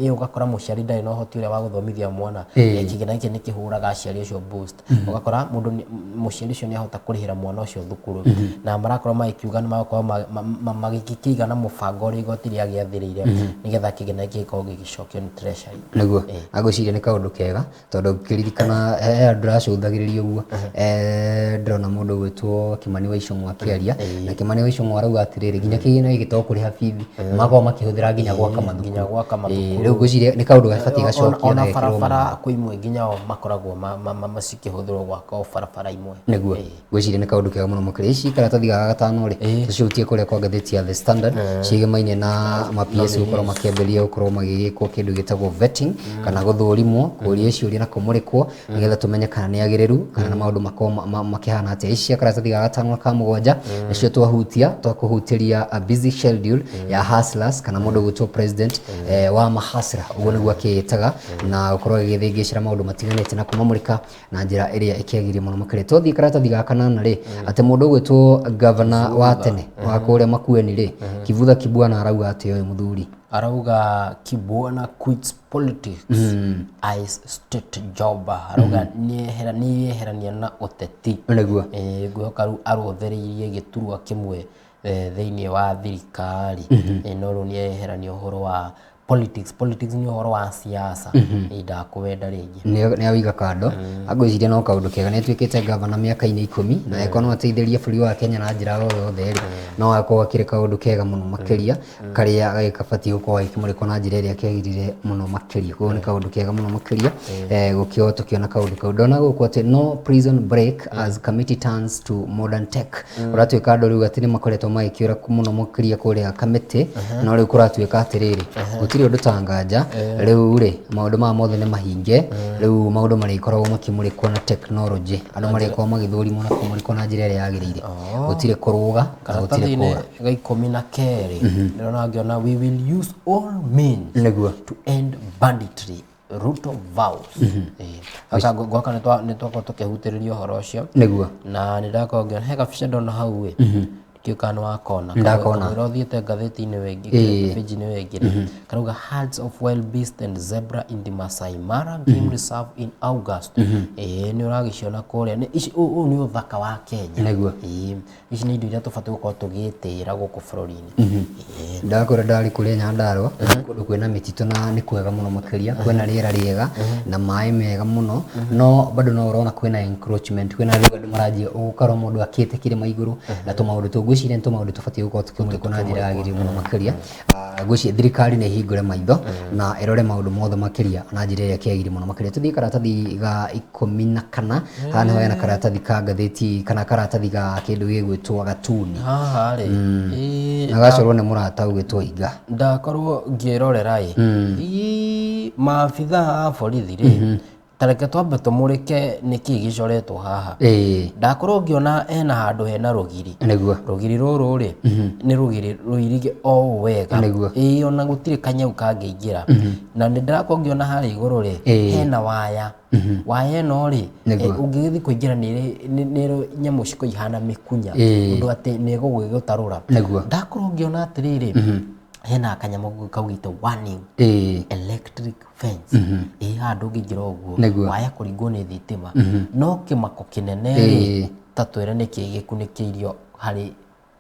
Ĩ ũgakora mũciari ndarĩ na ũhoti ũrĩa wa gũthomithia mwana. Kĩgĩna gĩkĩ nĩ kĩhũraga aciari acio boost. Ũgakora mũndũ mũciari ũcio nĩ ahota kũrĩhĩra mwana ũcio thukuru. Na marakorwo magĩkiuga nĩ magũkorwo magĩkĩiga na mũbango ũrĩa igoti rĩagĩathĩrĩire nĩgetha kĩgĩna gĩkĩ gĩkorwo gĩgĩcokio nĩ treasury. Nĩguo, agwĩciria nĩ kaũndũ kega tondũ ngĩririkana he andũ ndĩracũthagĩrĩria ũguo, ndĩrona mũndũ ũgwĩtwo Kimani wa Ichung'wa akĩaria, na Kimani wa Ichung'wa arauga atĩrĩrĩ, nginya kĩgĩna gĩkĩ to kũrĩha bithi, makoragwo makĩhũthĩra nginya gwaka mathukuru. Nginya gwaka mathukuru. Rĩu ngwĩciria nĩ kaũndũ gabatiĩ gacokio ona na gekĩrwo barabara kwĩ imwe nginya o makoragwo cikĩhũthĩrwo gwaka o barabara imwe. Nĩguo, ngwĩciria nĩ kaũndũ kega mũno makĩria. Ici karatathi ga gatano rĩ, tũcihutie kũrĩa kwa ngathĩti ya The Standard, ciĩgemaine na ma PS gũkorwo makĩambĩrĩria gũkorwo magĩgĩkwo kĩndũ gĩtagwo vetting, kana gũthũrimwo, kũũrio ciũria na kũmũrĩkwo, nĩgetha tũmenye kana nĩ agĩrĩru, kana nĩ maũndũ makorwo makĩhana atĩa. Ici cia karatathi ga gatano na ka mũgwanja, nĩcio twahutia, twakũhutĩria a busy schedule ya hustlers, kana mũndũ ũgwĩtwo president wa mahustler, ũguo nĩguo akĩĩtaga, na gũkorwo agĩgĩthĩngĩcĩra maũndũ matiganĩte na kũmamũrĩka na njĩra ĩrĩa ĩkĩagĩrĩire mũno makĩria. Twathiĩ karatathi ga kanana rĩ, atĩ mũndũ ũgwĩtwo governor wa tene wa kũrĩa Makueni rĩ, Kivutha Kibwana arauga atĩ ũyũ mũthuri Arauga Kibwana quits politics, eyes state job. Arauga nĩeherania na ũteti. Nĩguo. Ngwĩhoka rĩu arũthĩrĩirie gĩturwa kĩmwe thĩinĩ wa thirikari. No rĩu nĩeherania ũhoro wa politics. Politics nĩ ũhoro wa siasa. Ndakũwenda rĩngĩ. Nĩ awiga kando. Angwĩciria no kaũndũ kega, nĩ atuĩkĩte gavana mĩaka-inĩ 10, na angĩkorwo no ateithĩrĩrie bũrũri wa Kenya na njĩra o yothe rĩ, no akorwo akĩrĩ kaũndũ kega mũno makĩria, karĩa gagĩkabatiĩ gũkorwo gagĩkĩmũrĩkwo na njĩra ĩrĩa kĩagĩrĩire mũno makĩria. Koguo nĩ kaũndũ kega mũno makĩria, gũkĩo tũkĩona kaũndũ kau. Ndona gũkũ atĩ no prison break as committee turns to modern tech. Kũratuĩka andũ rĩu atĩ nĩ makoretwo magĩkĩũra mũno makĩria kũrĩa kamĩtĩ, no rĩu kũratuĩka atĩrĩrĩ, gũtirĩ ũndũ ta nganja, rĩu rĩ, maũndũ maya mothe nĩ mahinge, rĩu maũndũ marĩkoragwo makĩmũrĩkwo na technology, andũ marĩkoragwo magĩthũrimwo na kũmũrĩkwo na njĩra ĩrĩa yagĩrĩire. Gũtirĩ kũrũga na gũtirĩ Karatathi-inĩ kũra. ga 12 ndĩrona ngĩona we will use all means Nĩguo. to end banditry, Ruto vows. Gaka gwaka nĩ twakorwo tũkĩhutĩrĩria ũhoro ũcio. Nĩguo. Na nĩ ndakorwo ngĩona he gabica ndona hau ĩ. Ndiũĩ kana nĩ wakona. Ndakona. Kamũira ũthiĩte ngathĩti-inĩ wĩngĩ, page-inĩ wĩngĩ. Karauga herds of wild beast and zebra in the Masai Mara Game Reserve in August. Nĩ ũragĩciona kũrĩa. Nĩ ici ũyũ nĩ ũthaka wa Kenya. Nĩguo. Ici nĩ indo iria tũbatiĩ gũkorwo tũgĩtĩĩra gũkũ bũrũri-inĩ. Ndakũra ndarĩ kũrĩa Nyandarua, kũndũ kwĩna mĩtitũ na nĩ kwega mũno makĩria, kwĩna rĩera rĩega na maĩ mega mũno, no bado no ũrona kwĩna encroachment, kwĩna rĩu andũ maranjia gũkorwo mũndũ akĩte kĩrĩma igũrũ na tũmaũndũ tũu. Ngwĩciria nĩ tũmaũndũ tũbatiĩ gũkorwo tũkĩmũrĩkwo na njĩra yagĩrĩire mũno makĩria. Ngwĩciria thirikari nĩ ĩhingũre maitho na ĩrore maũndũ mothe makĩria na njĩra ĩrĩa kĩagĩrĩire mũno makĩria. Tũthiĩ karatathi ga 14, haha nĩho hena karatathi ka ngathĩti kana karatathi ga kĩndũ gĩgwĩtwo gatuni. Haha rĩ, Na gacorwo nĩ mũrata ũgwĩtwo Inga. Ndakorwo ngĩrorera ĩ, maabitha a borithi rĩ, ta reke twambe tũmũrĩke nĩkĩ gĩcoretwo haha. Ndakorwo ngĩona hena handũ hena rũgiri. Nĩguo. Rũgiri rũrũ rĩ, nĩ rũgiri rũirige o ũũ wega. Nĩguo. Ona gũtirĩ kanyau kangĩingĩra. Na nĩ ndĩrakorwo ngĩona harĩa igũrũ rĩ, hena waya. Waya ĩno rĩ, ũngĩgĩthiĩ kũingĩra nĩ ĩrĩ nyamũ cikoragwo ihana mĩkunya, ũndũ atĩ nĩ ĩgũgĩgũtarũra. Nĩguo. Ndakorwo ngĩona atĩrĩrĩ, hena kanyamũ kaugĩte warning, electric fence. Haha ndũngĩingĩra ũguo, waya kũringwo nĩ thitima. No kĩmako kĩnene rĩ, ta twĩre nĩkĩ gĩkunĩkĩirio harĩ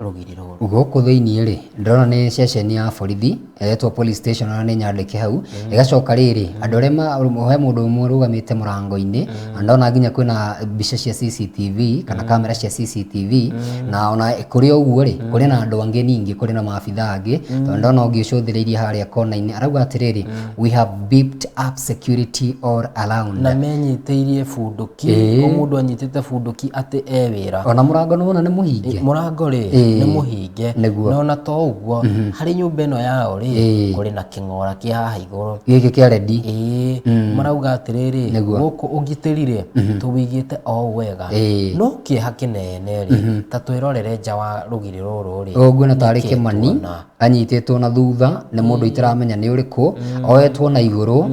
rũgiri rũrũ. Gũkũ thĩinĩ rĩ, ndĩrona nĩ ceceni ya borithi ĩretwo police station, ona nĩ nyandĩke hau. Ĩgacoka rĩrĩ, andũ arĩa he mũndũ ũmwe ũrũgamĩte mũrango-inĩ, na ndona nginya kwĩna mbica cia CCTV kana kamera cia CCTV, na ona kũrĩ o ũguo rĩ, kũrĩ na andũ angĩ ningĩ, kũrĩ na maabitha angĩ, tondũ ndona ũngĩ ũcũthĩrĩirie harĩa kona-inĩ, arauga atĩrĩrĩ, we have beefed up security all around. Na menyitĩirie bunduki, o mũndũ anyitĩte bunduki atĩ e wĩra. Ona mũrango nĩ wona nĩ mũhinge. Mũrango rĩ, nĩ mũhinge. Nĩguo. Na ona to ũguo, harĩ nyũmba ĩno yao rĩ, kũrĩ na kĩng'ora kĩ haha igũrũ. Gĩkĩ kĩa rendi. Marauga atĩrĩrĩ, gũkũ ũgitĩri rĩ, tũwĩigĩte o wega. No kĩeha kĩnene rĩ, ta twĩrorere nja wa rũgiri rũrũ rĩ. Ũguo na tarĩ nĩkĩ Kĩmani tuona? Anyitĩtwo na thutha nĩ mũndũ itaramenya nĩ ũrĩkũ, oetwo na igũrũ,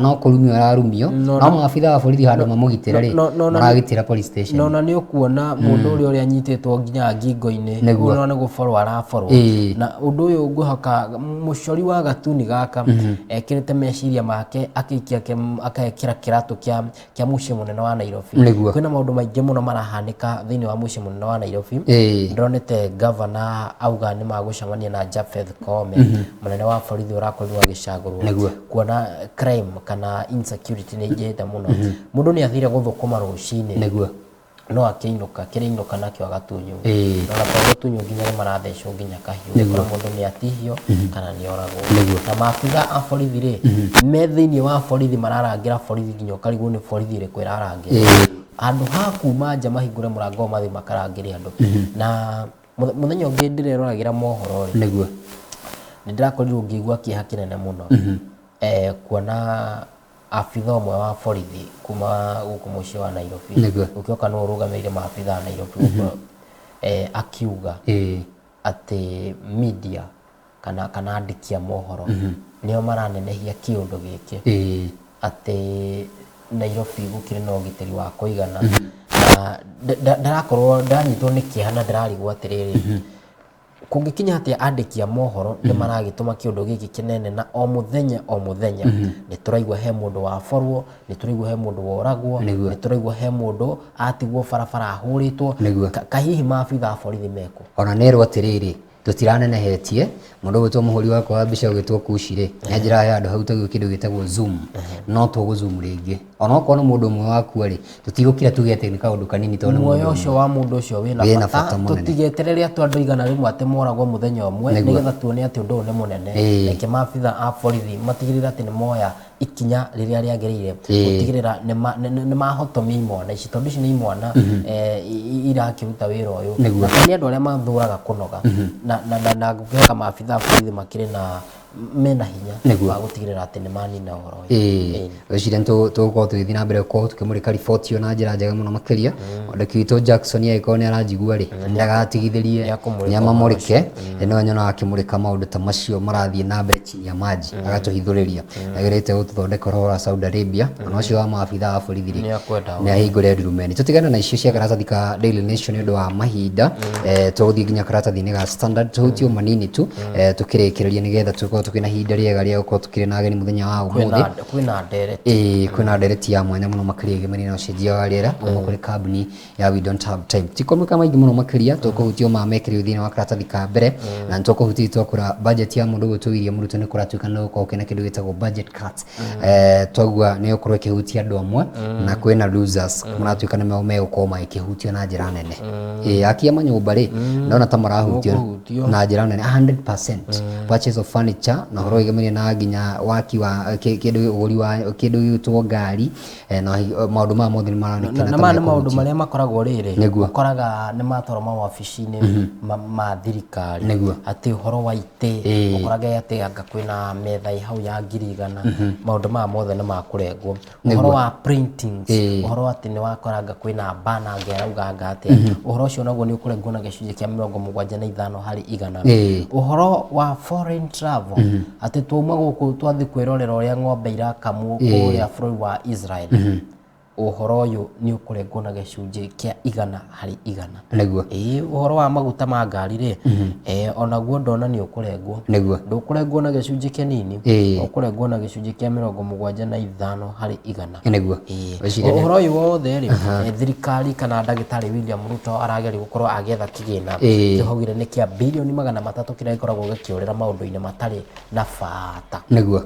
no kũrumio ararumio, no maabitha wa borithi handũ mamũgitĩre rĩ, maragitĩra police station. Nona nĩ ũkuona mũndũ ũrĩa anyitĩtwo nginya ngingo-inĩ, ũrona nĩ gũborwo araborwo. Na ũndũ ũyũ ngwĩhoka mũcori wa gatuni gaka ekĩrĩte meciria make akĩikia akekĩra kĩratũ kĩa mũciĩ mũnene wa Nairobi. Kwĩna maũndũ maingĩ mũno marahanĩka thĩinĩ wa mũciĩ mũnene wa Nairobi. Ndĩronete gavana auga nĩ magũcemania na Japheth Koome, mũnene wa borithi ũrakorirwo agĩcagũrwo, kuona crime kana insecurity nĩ ingĩhĩte mũno. Mũndũ nĩ athire gũthũkũma rũcinĩ, no akĩinũka, kĩrĩinũka nakĩo agatunywo. Na ona to gũtunywo, nginya nĩ marathecwo nginya kahiũ. Ũgakora mũndũ nĩ atihio kana nĩ oragwo. Na maabitha a borithi rĩ, me thĩinĩ wa borithi mararangĩra borithi, nginya ũkarigwo nĩ borithi ĩrĩkũ ĩrarangĩra. Handũ ha kuma nja mahingũre mũrango mathiĩ makarangĩre andũ. Na mũthenya ũngĩ ndĩreroragĩra mohoro rĩ, nĩ ndĩrakorirwo ngĩigua kĩeha kĩnene mũno kuona abitha ũmwe wa borithi kuma gũkũ mũciĩ wa Nairobi, ũkĩoka nĩwe ũrũgamĩrĩire maabitha a Nairobi gũkũ, akiuga atĩ media kana andĩki a mohoro nĩo maranenehia kĩũndũ gĩkĩ, atĩ Nairobi gũkĩrĩ na ũgitĩri wa kũigana. Na ndarakorwo ndanyitwo nĩ kĩeha na ndĩrarigwo atĩrĩrĩ, kũngĩkinya atĩa andĩki a mohoro nĩ maragĩtũma kĩũndũ gĩkĩ kĩnene, na o mũthenya o mũthenya nĩ tũraigua he mũndũ waborwo, nĩ tũraigua he mũndũ woragwo, nĩ tũraigua he mũndũ atigwo barabara ahũrĩtwo. Kahihi maabitha a borithi mekũ? Ona nerwo atĩrĩrĩ, tũtiranenehetie mũndũ ũgwĩtwo mũhũri wakwa wa mbica ũgwĩtwo Kushi rĩ, nĩ anjĩraga he handũ harutagwo kĩndũ gĩtagwo zoom, no tũgũ zoom rĩngĩ onokorwo nĩ mũndũ ũmwe wakua rĩ, tũtigũkira tuge atĩ nĩ kaũndũ kanini tondũ nĩ muoyo mũndũ ũcio ũmwe. Wa mũndũ ũcio wĩna wĩna bata bata mũnene. Tũtigeterere atĩ andũ 100 atĩ moragwo mũthenya ũmwe nĩgetha tuone atĩ ũndũ ũyũ nĩ mũnene. Reke maabitha a borithi matigĩrĩre atĩ nĩ moya ikinya rĩrĩa rĩagĩrĩire gũtigĩrĩra nĩ mahotomia imwana ici, tondũ ici nĩ imwana irakĩruta wĩra ũyũ. Na nĩ andũ arĩa mathũraga kũnoga, na ngwĩhoka maabitha a borithi makĩrĩ na mena hinya wa gũtigĩrĩra atĩ nĩ manina ũhoro ũyũ. Ngwĩciria nĩ tũgũkorwo tũgĩthiĩ na mbere gũkorwo tũkĩmũrĩka riboti ĩyo na njĩra njega mũno makĩria. Mwandĩki witũ Jackson angĩkorwo nĩ aranjigua rĩ, ndagatigithĩrie, Nĩakũmũrĩka nĩ amamũrĩke. Nĩwe nyonaga akĩmũrĩka maũndũ ta macio marathiĩ na mbere chini ya maji, agatũhithũrĩria. Agĩrĩte gũtũthondeka ũhoro wa Saudi Arabia ona ũcio wa maabitha a borithi rĩ, Nĩakwenda. Nĩ ahingũre ndurumeni. Tũtigane na icio cia karatathi ka Daily Nation nĩ ũndũ wa mahinda. Tũgũthiĩ nginya karatathi-inĩ ga Standard, tũhutie o manini tu tũkĩrĩkĩrĩria, nĩgetha tũkorwo tũkĩna ihinda rĩega rĩa gũkorwo tũkĩrĩ na ageni mũthenya wa ũmũthĩ. Kwĩna ndereti. Ĩĩ, kwĩna ndereti ya mwanya mũno makĩria ĩgemania na ũcenjia wa rĩera kuma kũrĩ kambuni ya We Don't Have Time. Ti kũmĩka maingĩ mũno makĩria, tũkũhutia ma mekĩrio thĩinĩ wa karatathi ka mbere, na nĩ tũkũhutia twakũra budget ya mũndũ ũgwĩtwo William Ruto, nĩ kũratuĩka nĩ gũkorwo kwĩna kĩndũ gĩtagwo budget cut. Twaigua nĩ gũkorwo ĩkĩhutia andũ amwe, na kwĩna losers maratuĩka nĩ megũkorwo magĩkĩhutio na njĩra nene. Ĩĩ, akia manyũmba rĩ, ndona ta marahutio Mũkũhutio. na njĩra nene 100%, purchase of furniture na ũhoro wĩgemainie na nginya waki wa kĩndũ, ũgũri wa kĩndũ gĩgwĩtwo ngari, na maũndũ maya mothe nĩ maronekana na ta maya nĩ maũndũ mekũhutio. Marĩa makoragwo rĩrĩ, ũkoraga nĩ matwarwo mawabici-inĩ ma thirikari, atĩ ũhoro wa itĩ, ũkorage atĩ anga kwĩna metha ĩ hau ya 100,000. Maũndũ maya mothe nĩ makũrengwo. Ũhoro wa printings, ũhoro atĩ nĩ wakoranga kwĩna bana anga ĩrauga anga atĩa, ũhoro ũcio naguo nĩ ũkũrengwo na gĩcunjĩ kĩa 75%. Ũhoro wa foreign travel, atĩ twauma gũkũ twathiĩ kwĩrorera ũrĩa ng'ombe irakamwo kũrĩa bũrũri wa Israel, ũhoro ũyũ nĩ ũkũrengwo na gĩcunjĩ kĩa 100%. Ĩĩ, ũhoro wa maguta ma ngari rĩ, onaguo ndona nĩ ũkũrengwo. Ndũkũrengwo na gĩcunjĩ kĩnini, ũkũrengwo na gĩcunjĩ kĩa 75%. Ngwĩciria Ũhoro ũyũ wothe rĩ, thirikari kana ndagĩtarĩ William Ruto arageria gũkorwo agĩetha kĩgĩna kĩhaugire nĩ kĩa birioni 300 kĩrĩa gĩkoragwo gĩkĩũrĩra maũndũ-inĩ matarĩ na bata. Nĩ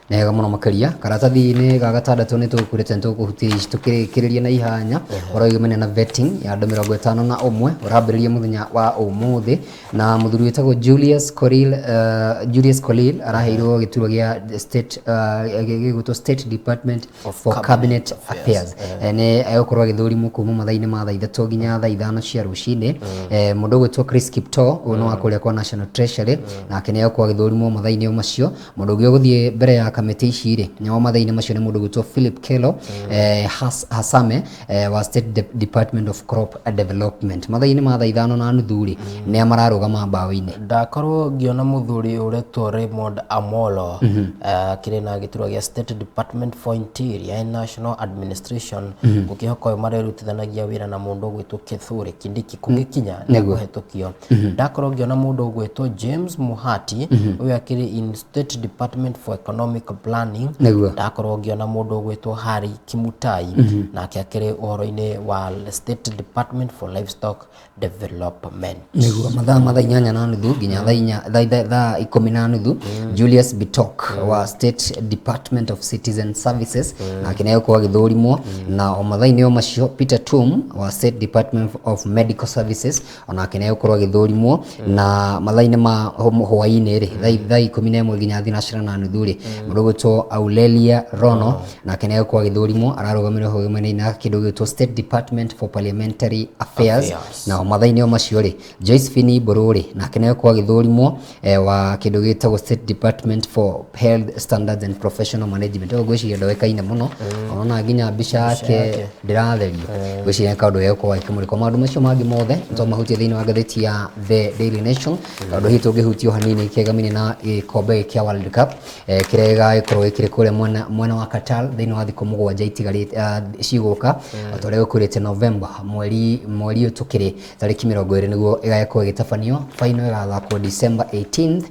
wega mũno makĩria. Karatathi-inĩ ga gatandatũ nĩ tũkwĩrĩte nĩ tũkũhutia ici tũkĩrĩkĩrĩria na ihanya, ũhoro wĩgemainie na vetting ya andũ 51 ũrambĩrĩria mũthenya wa ũmũthĩ, na mũthuri wĩtagwo Julius Korir, Julius Korir araheirwo gĩturwa gĩa state, gĩgwĩtwo State Department for Cabinet Affairs. Nĩ egũkorwo agĩthũrimwo kuma mathaa-inĩ ma thaa 3 nginya thaa 5 cia rũcinĩ. Mũndũ ũgwĩtwo Chris Kiptoo, ũyũ nĩ wa kũrĩa kwa National Treasury, nake nĩ egũkorwo agĩthũrimwo mathaa-inĩ o macio. Mũndũ ũngĩ ũgũthiĩ mbere ya kamĩtĩ ici rĩ, nĩ wa mathaa-inĩ macio, nĩ mũndũ ũgwĩtwo Philip Kelo. Hasame wa State Department of Crop Development. Mathaa-inĩ ma thaa 5:30 rĩ, nĩa mararũgama mbaũ-inĩ? Ndakorwo ngĩona mũthuri ũretwo Raymond Amolo, akĩrĩ na gĩturwa gĩa State Department for Interior and National Administration. Ngũkĩhoka ũyũ marerutithanagia wĩra na mũndũ ũgwĩtwo Kithure Kindiki kũngĩkinya nĩekũhetũkio. Ndakorwo ngĩona mũndũ ũgwĩtwo James Muhati, ũyũ akĩrĩ in State Department for Economic Planning. Ndakorwo ngĩona mũndũ ũgwĩtwo Harry Kimutai, nake akĩrĩ ũhoro-inĩ wa State Department for Livestock Development. Nĩguo, mathaa ma thaa 8:30 nginya thaa inya thaa 10:30, Julius Bitok wa State Department of Citizen Services nake nĩ egũkorwo agĩthũrimwo. Na o mathaa-inĩ o macio, Peter Tum wa State Department of Medical Services onake nĩ egũkorwo agĩthũrimwo. Na mathaa-inĩ ma hwaĩ-inĩ rĩ, thaa 11 nginya 9:30 rĩ, mũndũ ũgwĩtwo Aurelia Rono nake nĩ egũkorwo agĩthũrimwo, ararũgamĩrĩra ũhoro na kĩndũ gĩgwĩtwo State Department for Parliamentary Affairs. Na o mathaa-inĩ o macio rĩ, Josephine Mbũrũ rĩ, nake nĩ egũkorwo agĩthũrimwo, wa kĩndũ gĩtagwo State Department for Health Standards and Professional Management. Ũguo ngwĩciria ndoĩkaine mũno, ona nginya mbica yake ndĩratherio. Ngwĩciria nĩ kaũndũ gegũkorwo gakĩmũrĩkwo. Maũndũ macio mangĩ mothe no mahutie thĩinĩ wa ngathĩti ya The Daily Nation. Kaũndũ hihi tũngĩhutio hanini kĩegamine na gĩkombe kĩa World Cup, kĩrĩa gĩgagĩkorwo gĩkĩrĩ kũrĩa mwena wa Qatar thĩinĩ wa thikũ 7 itigarĩte, cigũka o ta ũrĩa gũkwĩrĩte November mweri ũyũ tũkĩrĩ tarĩki 20 nĩguo ĩgagĩkorwo ĩgĩtabanio. Final ĩgathakwo December 18th.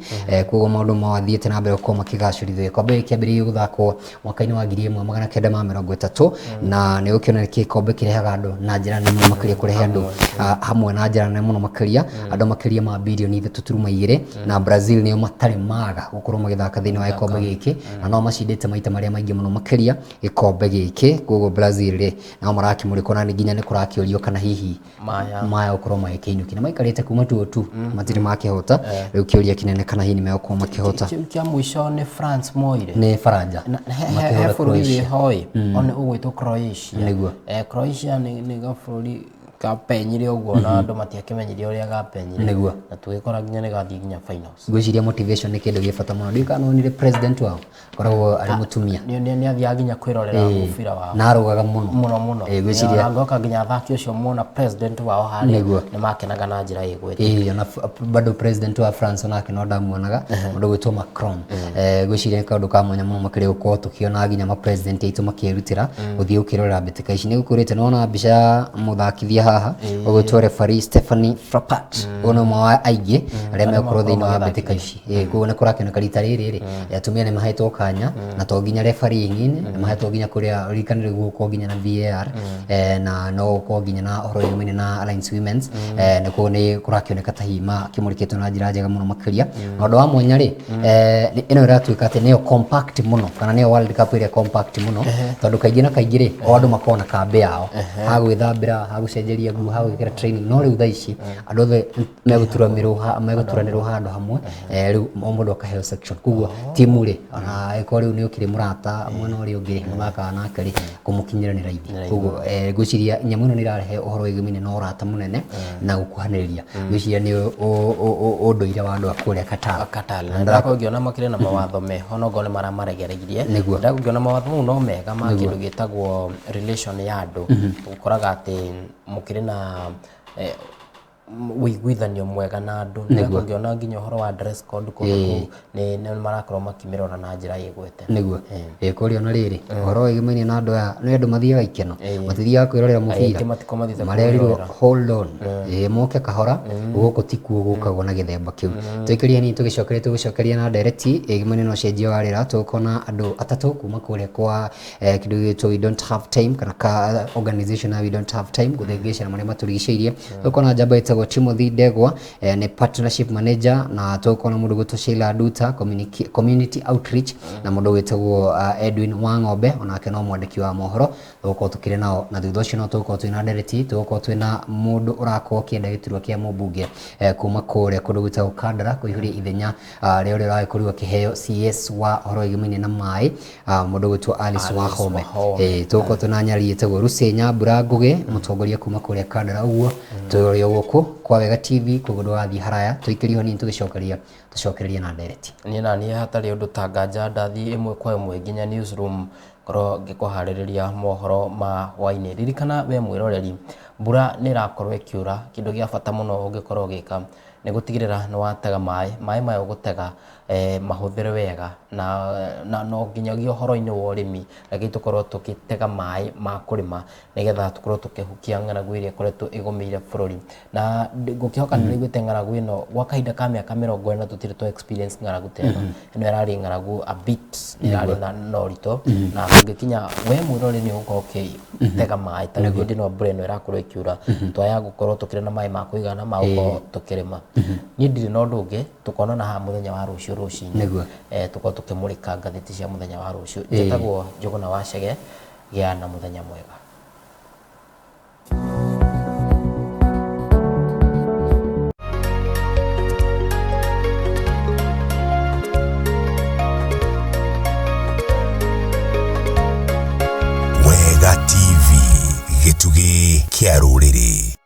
Koguo maũndũ mathiĩte na mbere gũkorwo makĩgacĩrithio. Gĩkombe gĩkĩ kĩambĩrĩirie gũthakwo mwaka-inĩ wa 1930, na nĩ gũkĩoneka gĩkombe kĩrehaga andũ na njĩra nene mũno makĩria, kũrehe andũ hamwe na njĩra nene mũno makĩria, andũ makĩria ma birioni 3.2. Na Brazil nĩo matarĩ maga gũkorwo magĩthaka thĩinĩ wa gĩkombe gĩkĩ, na no macindĩte maita marĩa maingĩ mũno makĩria gĩkombe gĩkĩ. Koguo Brazil rĩ, nao marakĩmũrĩkwo, na nginya nĩ kũrakĩũrio kana hihi maya gũkorwo magĩkĩinũkia na maikarĩte kuma tu matirĩ makĩhota. Rĩu kĩũria kĩnene kana hihi nĩ megũkorwo makĩhota. Kĩu kĩa mũico nĩ France moire. Nĩ Faranja. He bũrũri wĩho ĩ one ũgwĩtwo Croatia. Nĩguo. Croatia nĩ gabũrũri kapenyire ũguo na andũ matiakĩmenyire ũrĩa gapenyire. Nĩguo. Na tũgĩkora nginya nĩ gathiĩ nginya finals. Ngwĩciria motivation nĩ kĩndũ gĩ bata mũno. Ndiũĩ kana wonire president wao koragwo arĩ mũtumia. Nĩ athiaga nginya kwĩrorera mũbira wao. Na arũgaga mũno. Mũno mũno. Ngwĩciria ngoka nginya athaki ũcio mona president wao harĩa Nĩguo. nĩ makenaga na njĩra ĩgwete. Ona bado president wa France onake no ndamuonaga, mũndũ ũgwĩtwo Macron. Ngwĩciria nĩ kaũndũ ka mwanya mũno makĩria gũkorwo tũkĩona nginya ma president aitũ makĩrutĩra gũthiĩ gũkĩrorera mbĩtĩka ici. Nĩ gũkũrĩte nĩwona mbica ya mũthakithia haha ũgwĩtwo referee Stephanie Frappart, ũyũ nĩ ũmwe wa aingĩ arĩa megũkorwo thĩinĩ wa mbĩtĩka ici. Koguo nĩ kũrakĩoneka rita rĩrĩ rĩ, atumia nĩ mahetwo kanya, na to nginya refereeing-inĩ, nĩ mahetwo nginya kũrĩa ririkane rĩu gũgũkorwo nginya na VAR, na no gũkorwo nginya na ũhoro wĩgiĩ na Alliance Women's. Na koguo nĩ kũrakĩoneka ta hihi makĩmũrĩkĩtwo na njĩra njega mũno makĩria. Na ũndũ wa mwanya rĩ, ĩno ĩratuĩka atĩ nĩyo compact mũno, kana nĩyo World Cup ĩrĩa compact mũno, tondũ kaingĩ na kaingĩ rĩ, o andũ makoragwo na kambĩ yao ha gwĩthambĩra, ha gũcenjeria nguo, ha gwĩkĩra training. No rĩu thaa ici andũ othe megũturanĩrwo handũ hamwe. Rĩu o mũndũ akaheo section. Koguo timu rĩ, ona ĩkorwo rĩu nĩ ũkĩrĩ mũrata mwena ũrĩa ũngĩ mũthakaga nake rĩ, kũmũkinyĩra nĩ raithi. Koguo ngwĩciria nyamũ ĩno nĩ ĩrarehe ũhoro wĩgiĩ na ũrata mũnene na gũkuhanĩrĩria. Ngwĩciria nĩ ũndũire wa andũ a kũrĩa Qatar. Qatar. Na ndakorwo ngĩona makĩrĩ na mawatho meho, no ngorwo nĩ maramaregereirie. Nĩguo. Ndakorwo ngĩona mawatho mau no mega ma kĩndũ gĩtagwo relation ya andũ. Ũkoraga atĩ mũkĩrĩ na ũiguithanio mwega na andũ. Ndakorwo ngĩona nginya ũhoro wa dress code kũndũ kũu nĩ marakorwo makĩmĩrora na njĩra ĩgwete. Nĩguo. Kũrĩa ona rĩrĩ ũhoro wĩgiĩ na andũ aya nĩ andũ mathiaga ikeno, matithiaga kwĩrorera mũbira. Aingĩ matikoragwo mathiĩte marerirwo kwĩrorera. Hold on, moke kahora, gũkũ tikuo gũkagwo na gĩthemba kĩu. Tũikĩrie hanini tũgĩcokeria tũgĩcokeria na ndereti ĩgiĩ na ũcenjia wa rĩera. Tũgũkorwo andũ atatũ kuma kũrĩa kwa kĩndũ gĩgwĩtwo We Don't Have Time, kana ka organization ya We Don't Have Time, gũthengecera marĩa matũrigicĩirie. Tũgũkorwo na njamba ĩtagwo Timothy Ndegwa, nĩ partnership manager, na tũgũkorwo na mũndũ ũgwĩtwo Sheila Nduta, community outreach, na mũndũ ũgwĩtagwo Edwin Wang'ombe, onake no mwandĩki wa mohoro. Tũgũkorwo tũkĩrĩ nao, na thutha ũcio no tũgũkorwo twĩna ndereti, tũgũkorwo twĩna mũndũ ũrakorwo akĩenda gĩturwa kĩa mũmbunge kuma kũrĩa kũndũ gwĩtagwo Kandara, kũihũria ithenya rĩa ũrĩa ũragĩkorirwo akĩheo CS wa ũhoro wĩgiĩ na maĩ, mũndũ ũgwĩtwo Alice Wahome. Tũgũkorwo twĩna nyari ĩtagwo Lucy Nyambura Ngũgĩ, mũtongoria kuma kũrĩa Kandara. Ũguo tũrĩ o gũkũ. kwa Wega TV, koguo ndũgathiĩ haraya, tũikĩrie ho nini tũgĩcokeria tũcokererie na ndereti. Niĩ na niĩ hatarĩ ũndũ ta nganja ndathiĩ ĩmwe kwa ĩmwe nginya newsroom ngorwo ngĩkũharĩrĩria mohoro ma hwainĩ. Ririkana we mwĩroreri, mbura nĩ ĩrakorwo ĩkiura, kĩndũ gĩa bata mũno ũngĩkorwo ũgĩka nĩ gũtigĩrĩra nĩ watega maĩ, maĩ maya ũgũtega mahũthĩre wega na no nginyagia ũhoro-inĩ wa ũrĩmi, rekei tũkorwo tũgĩtega maĩ ma kũrĩma nĩgetha tũkorwo tũkĩhukia ng'aragu ĩrĩa ĩkoretwo ĩgũmĩire bũrũri. Na ngũkĩhoka nĩ ũraiguĩte ng'aragu ĩno gwa kahinda ka mĩaka 40 tũtirĩ twa experience ng'aragu ta ĩno. Ĩno ĩrarĩ ng'aragu a bit, ĩrarĩ na ũritũ na kũngĩkinya we mwĩroreri nĩ ũgũkorwo ũgĩtega maĩ ta rĩu hĩndĩ ĩno mbura ĩno ĩrakorwo ĩkiura, twaya gũkorwo tũkĩrĩ na maĩ ma kũigana ma gũkorwo tũkĩrĩma. Niĩ ndirĩ na ũndũ ũngĩ, tũkonana haha mũthenya wa rũciũ rũcinĩ. Tũkorwo tũkĩmũrĩka ngathĩti cia mũthenya wa rũciũ. Njĩtagwo Njũgũna wa Chege, gĩa na mũthenya mwega. Wega TV, gĩtugĩ kĩa rũrĩrĩ.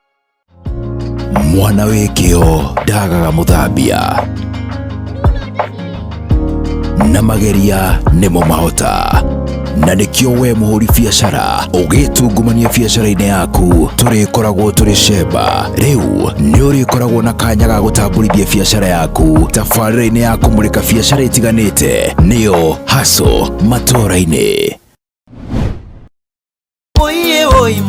Mwana wĩ kĩo ndagaga mũthambia, na mageria nĩmo mahota, na nĩkĩo we mũhũri biacara ũgĩtungumania biacara-inĩ yaku tũrĩkoragwo tũrĩ cemba. Rĩu nĩ ũrĩkoragwo na kanya ga gũtambũrithia biacara yaku tabarĩra-inĩ ya kũmũrĩka biacara itiganĩte, nĩyo Hustle matũũra-inĩ. Oye, oi,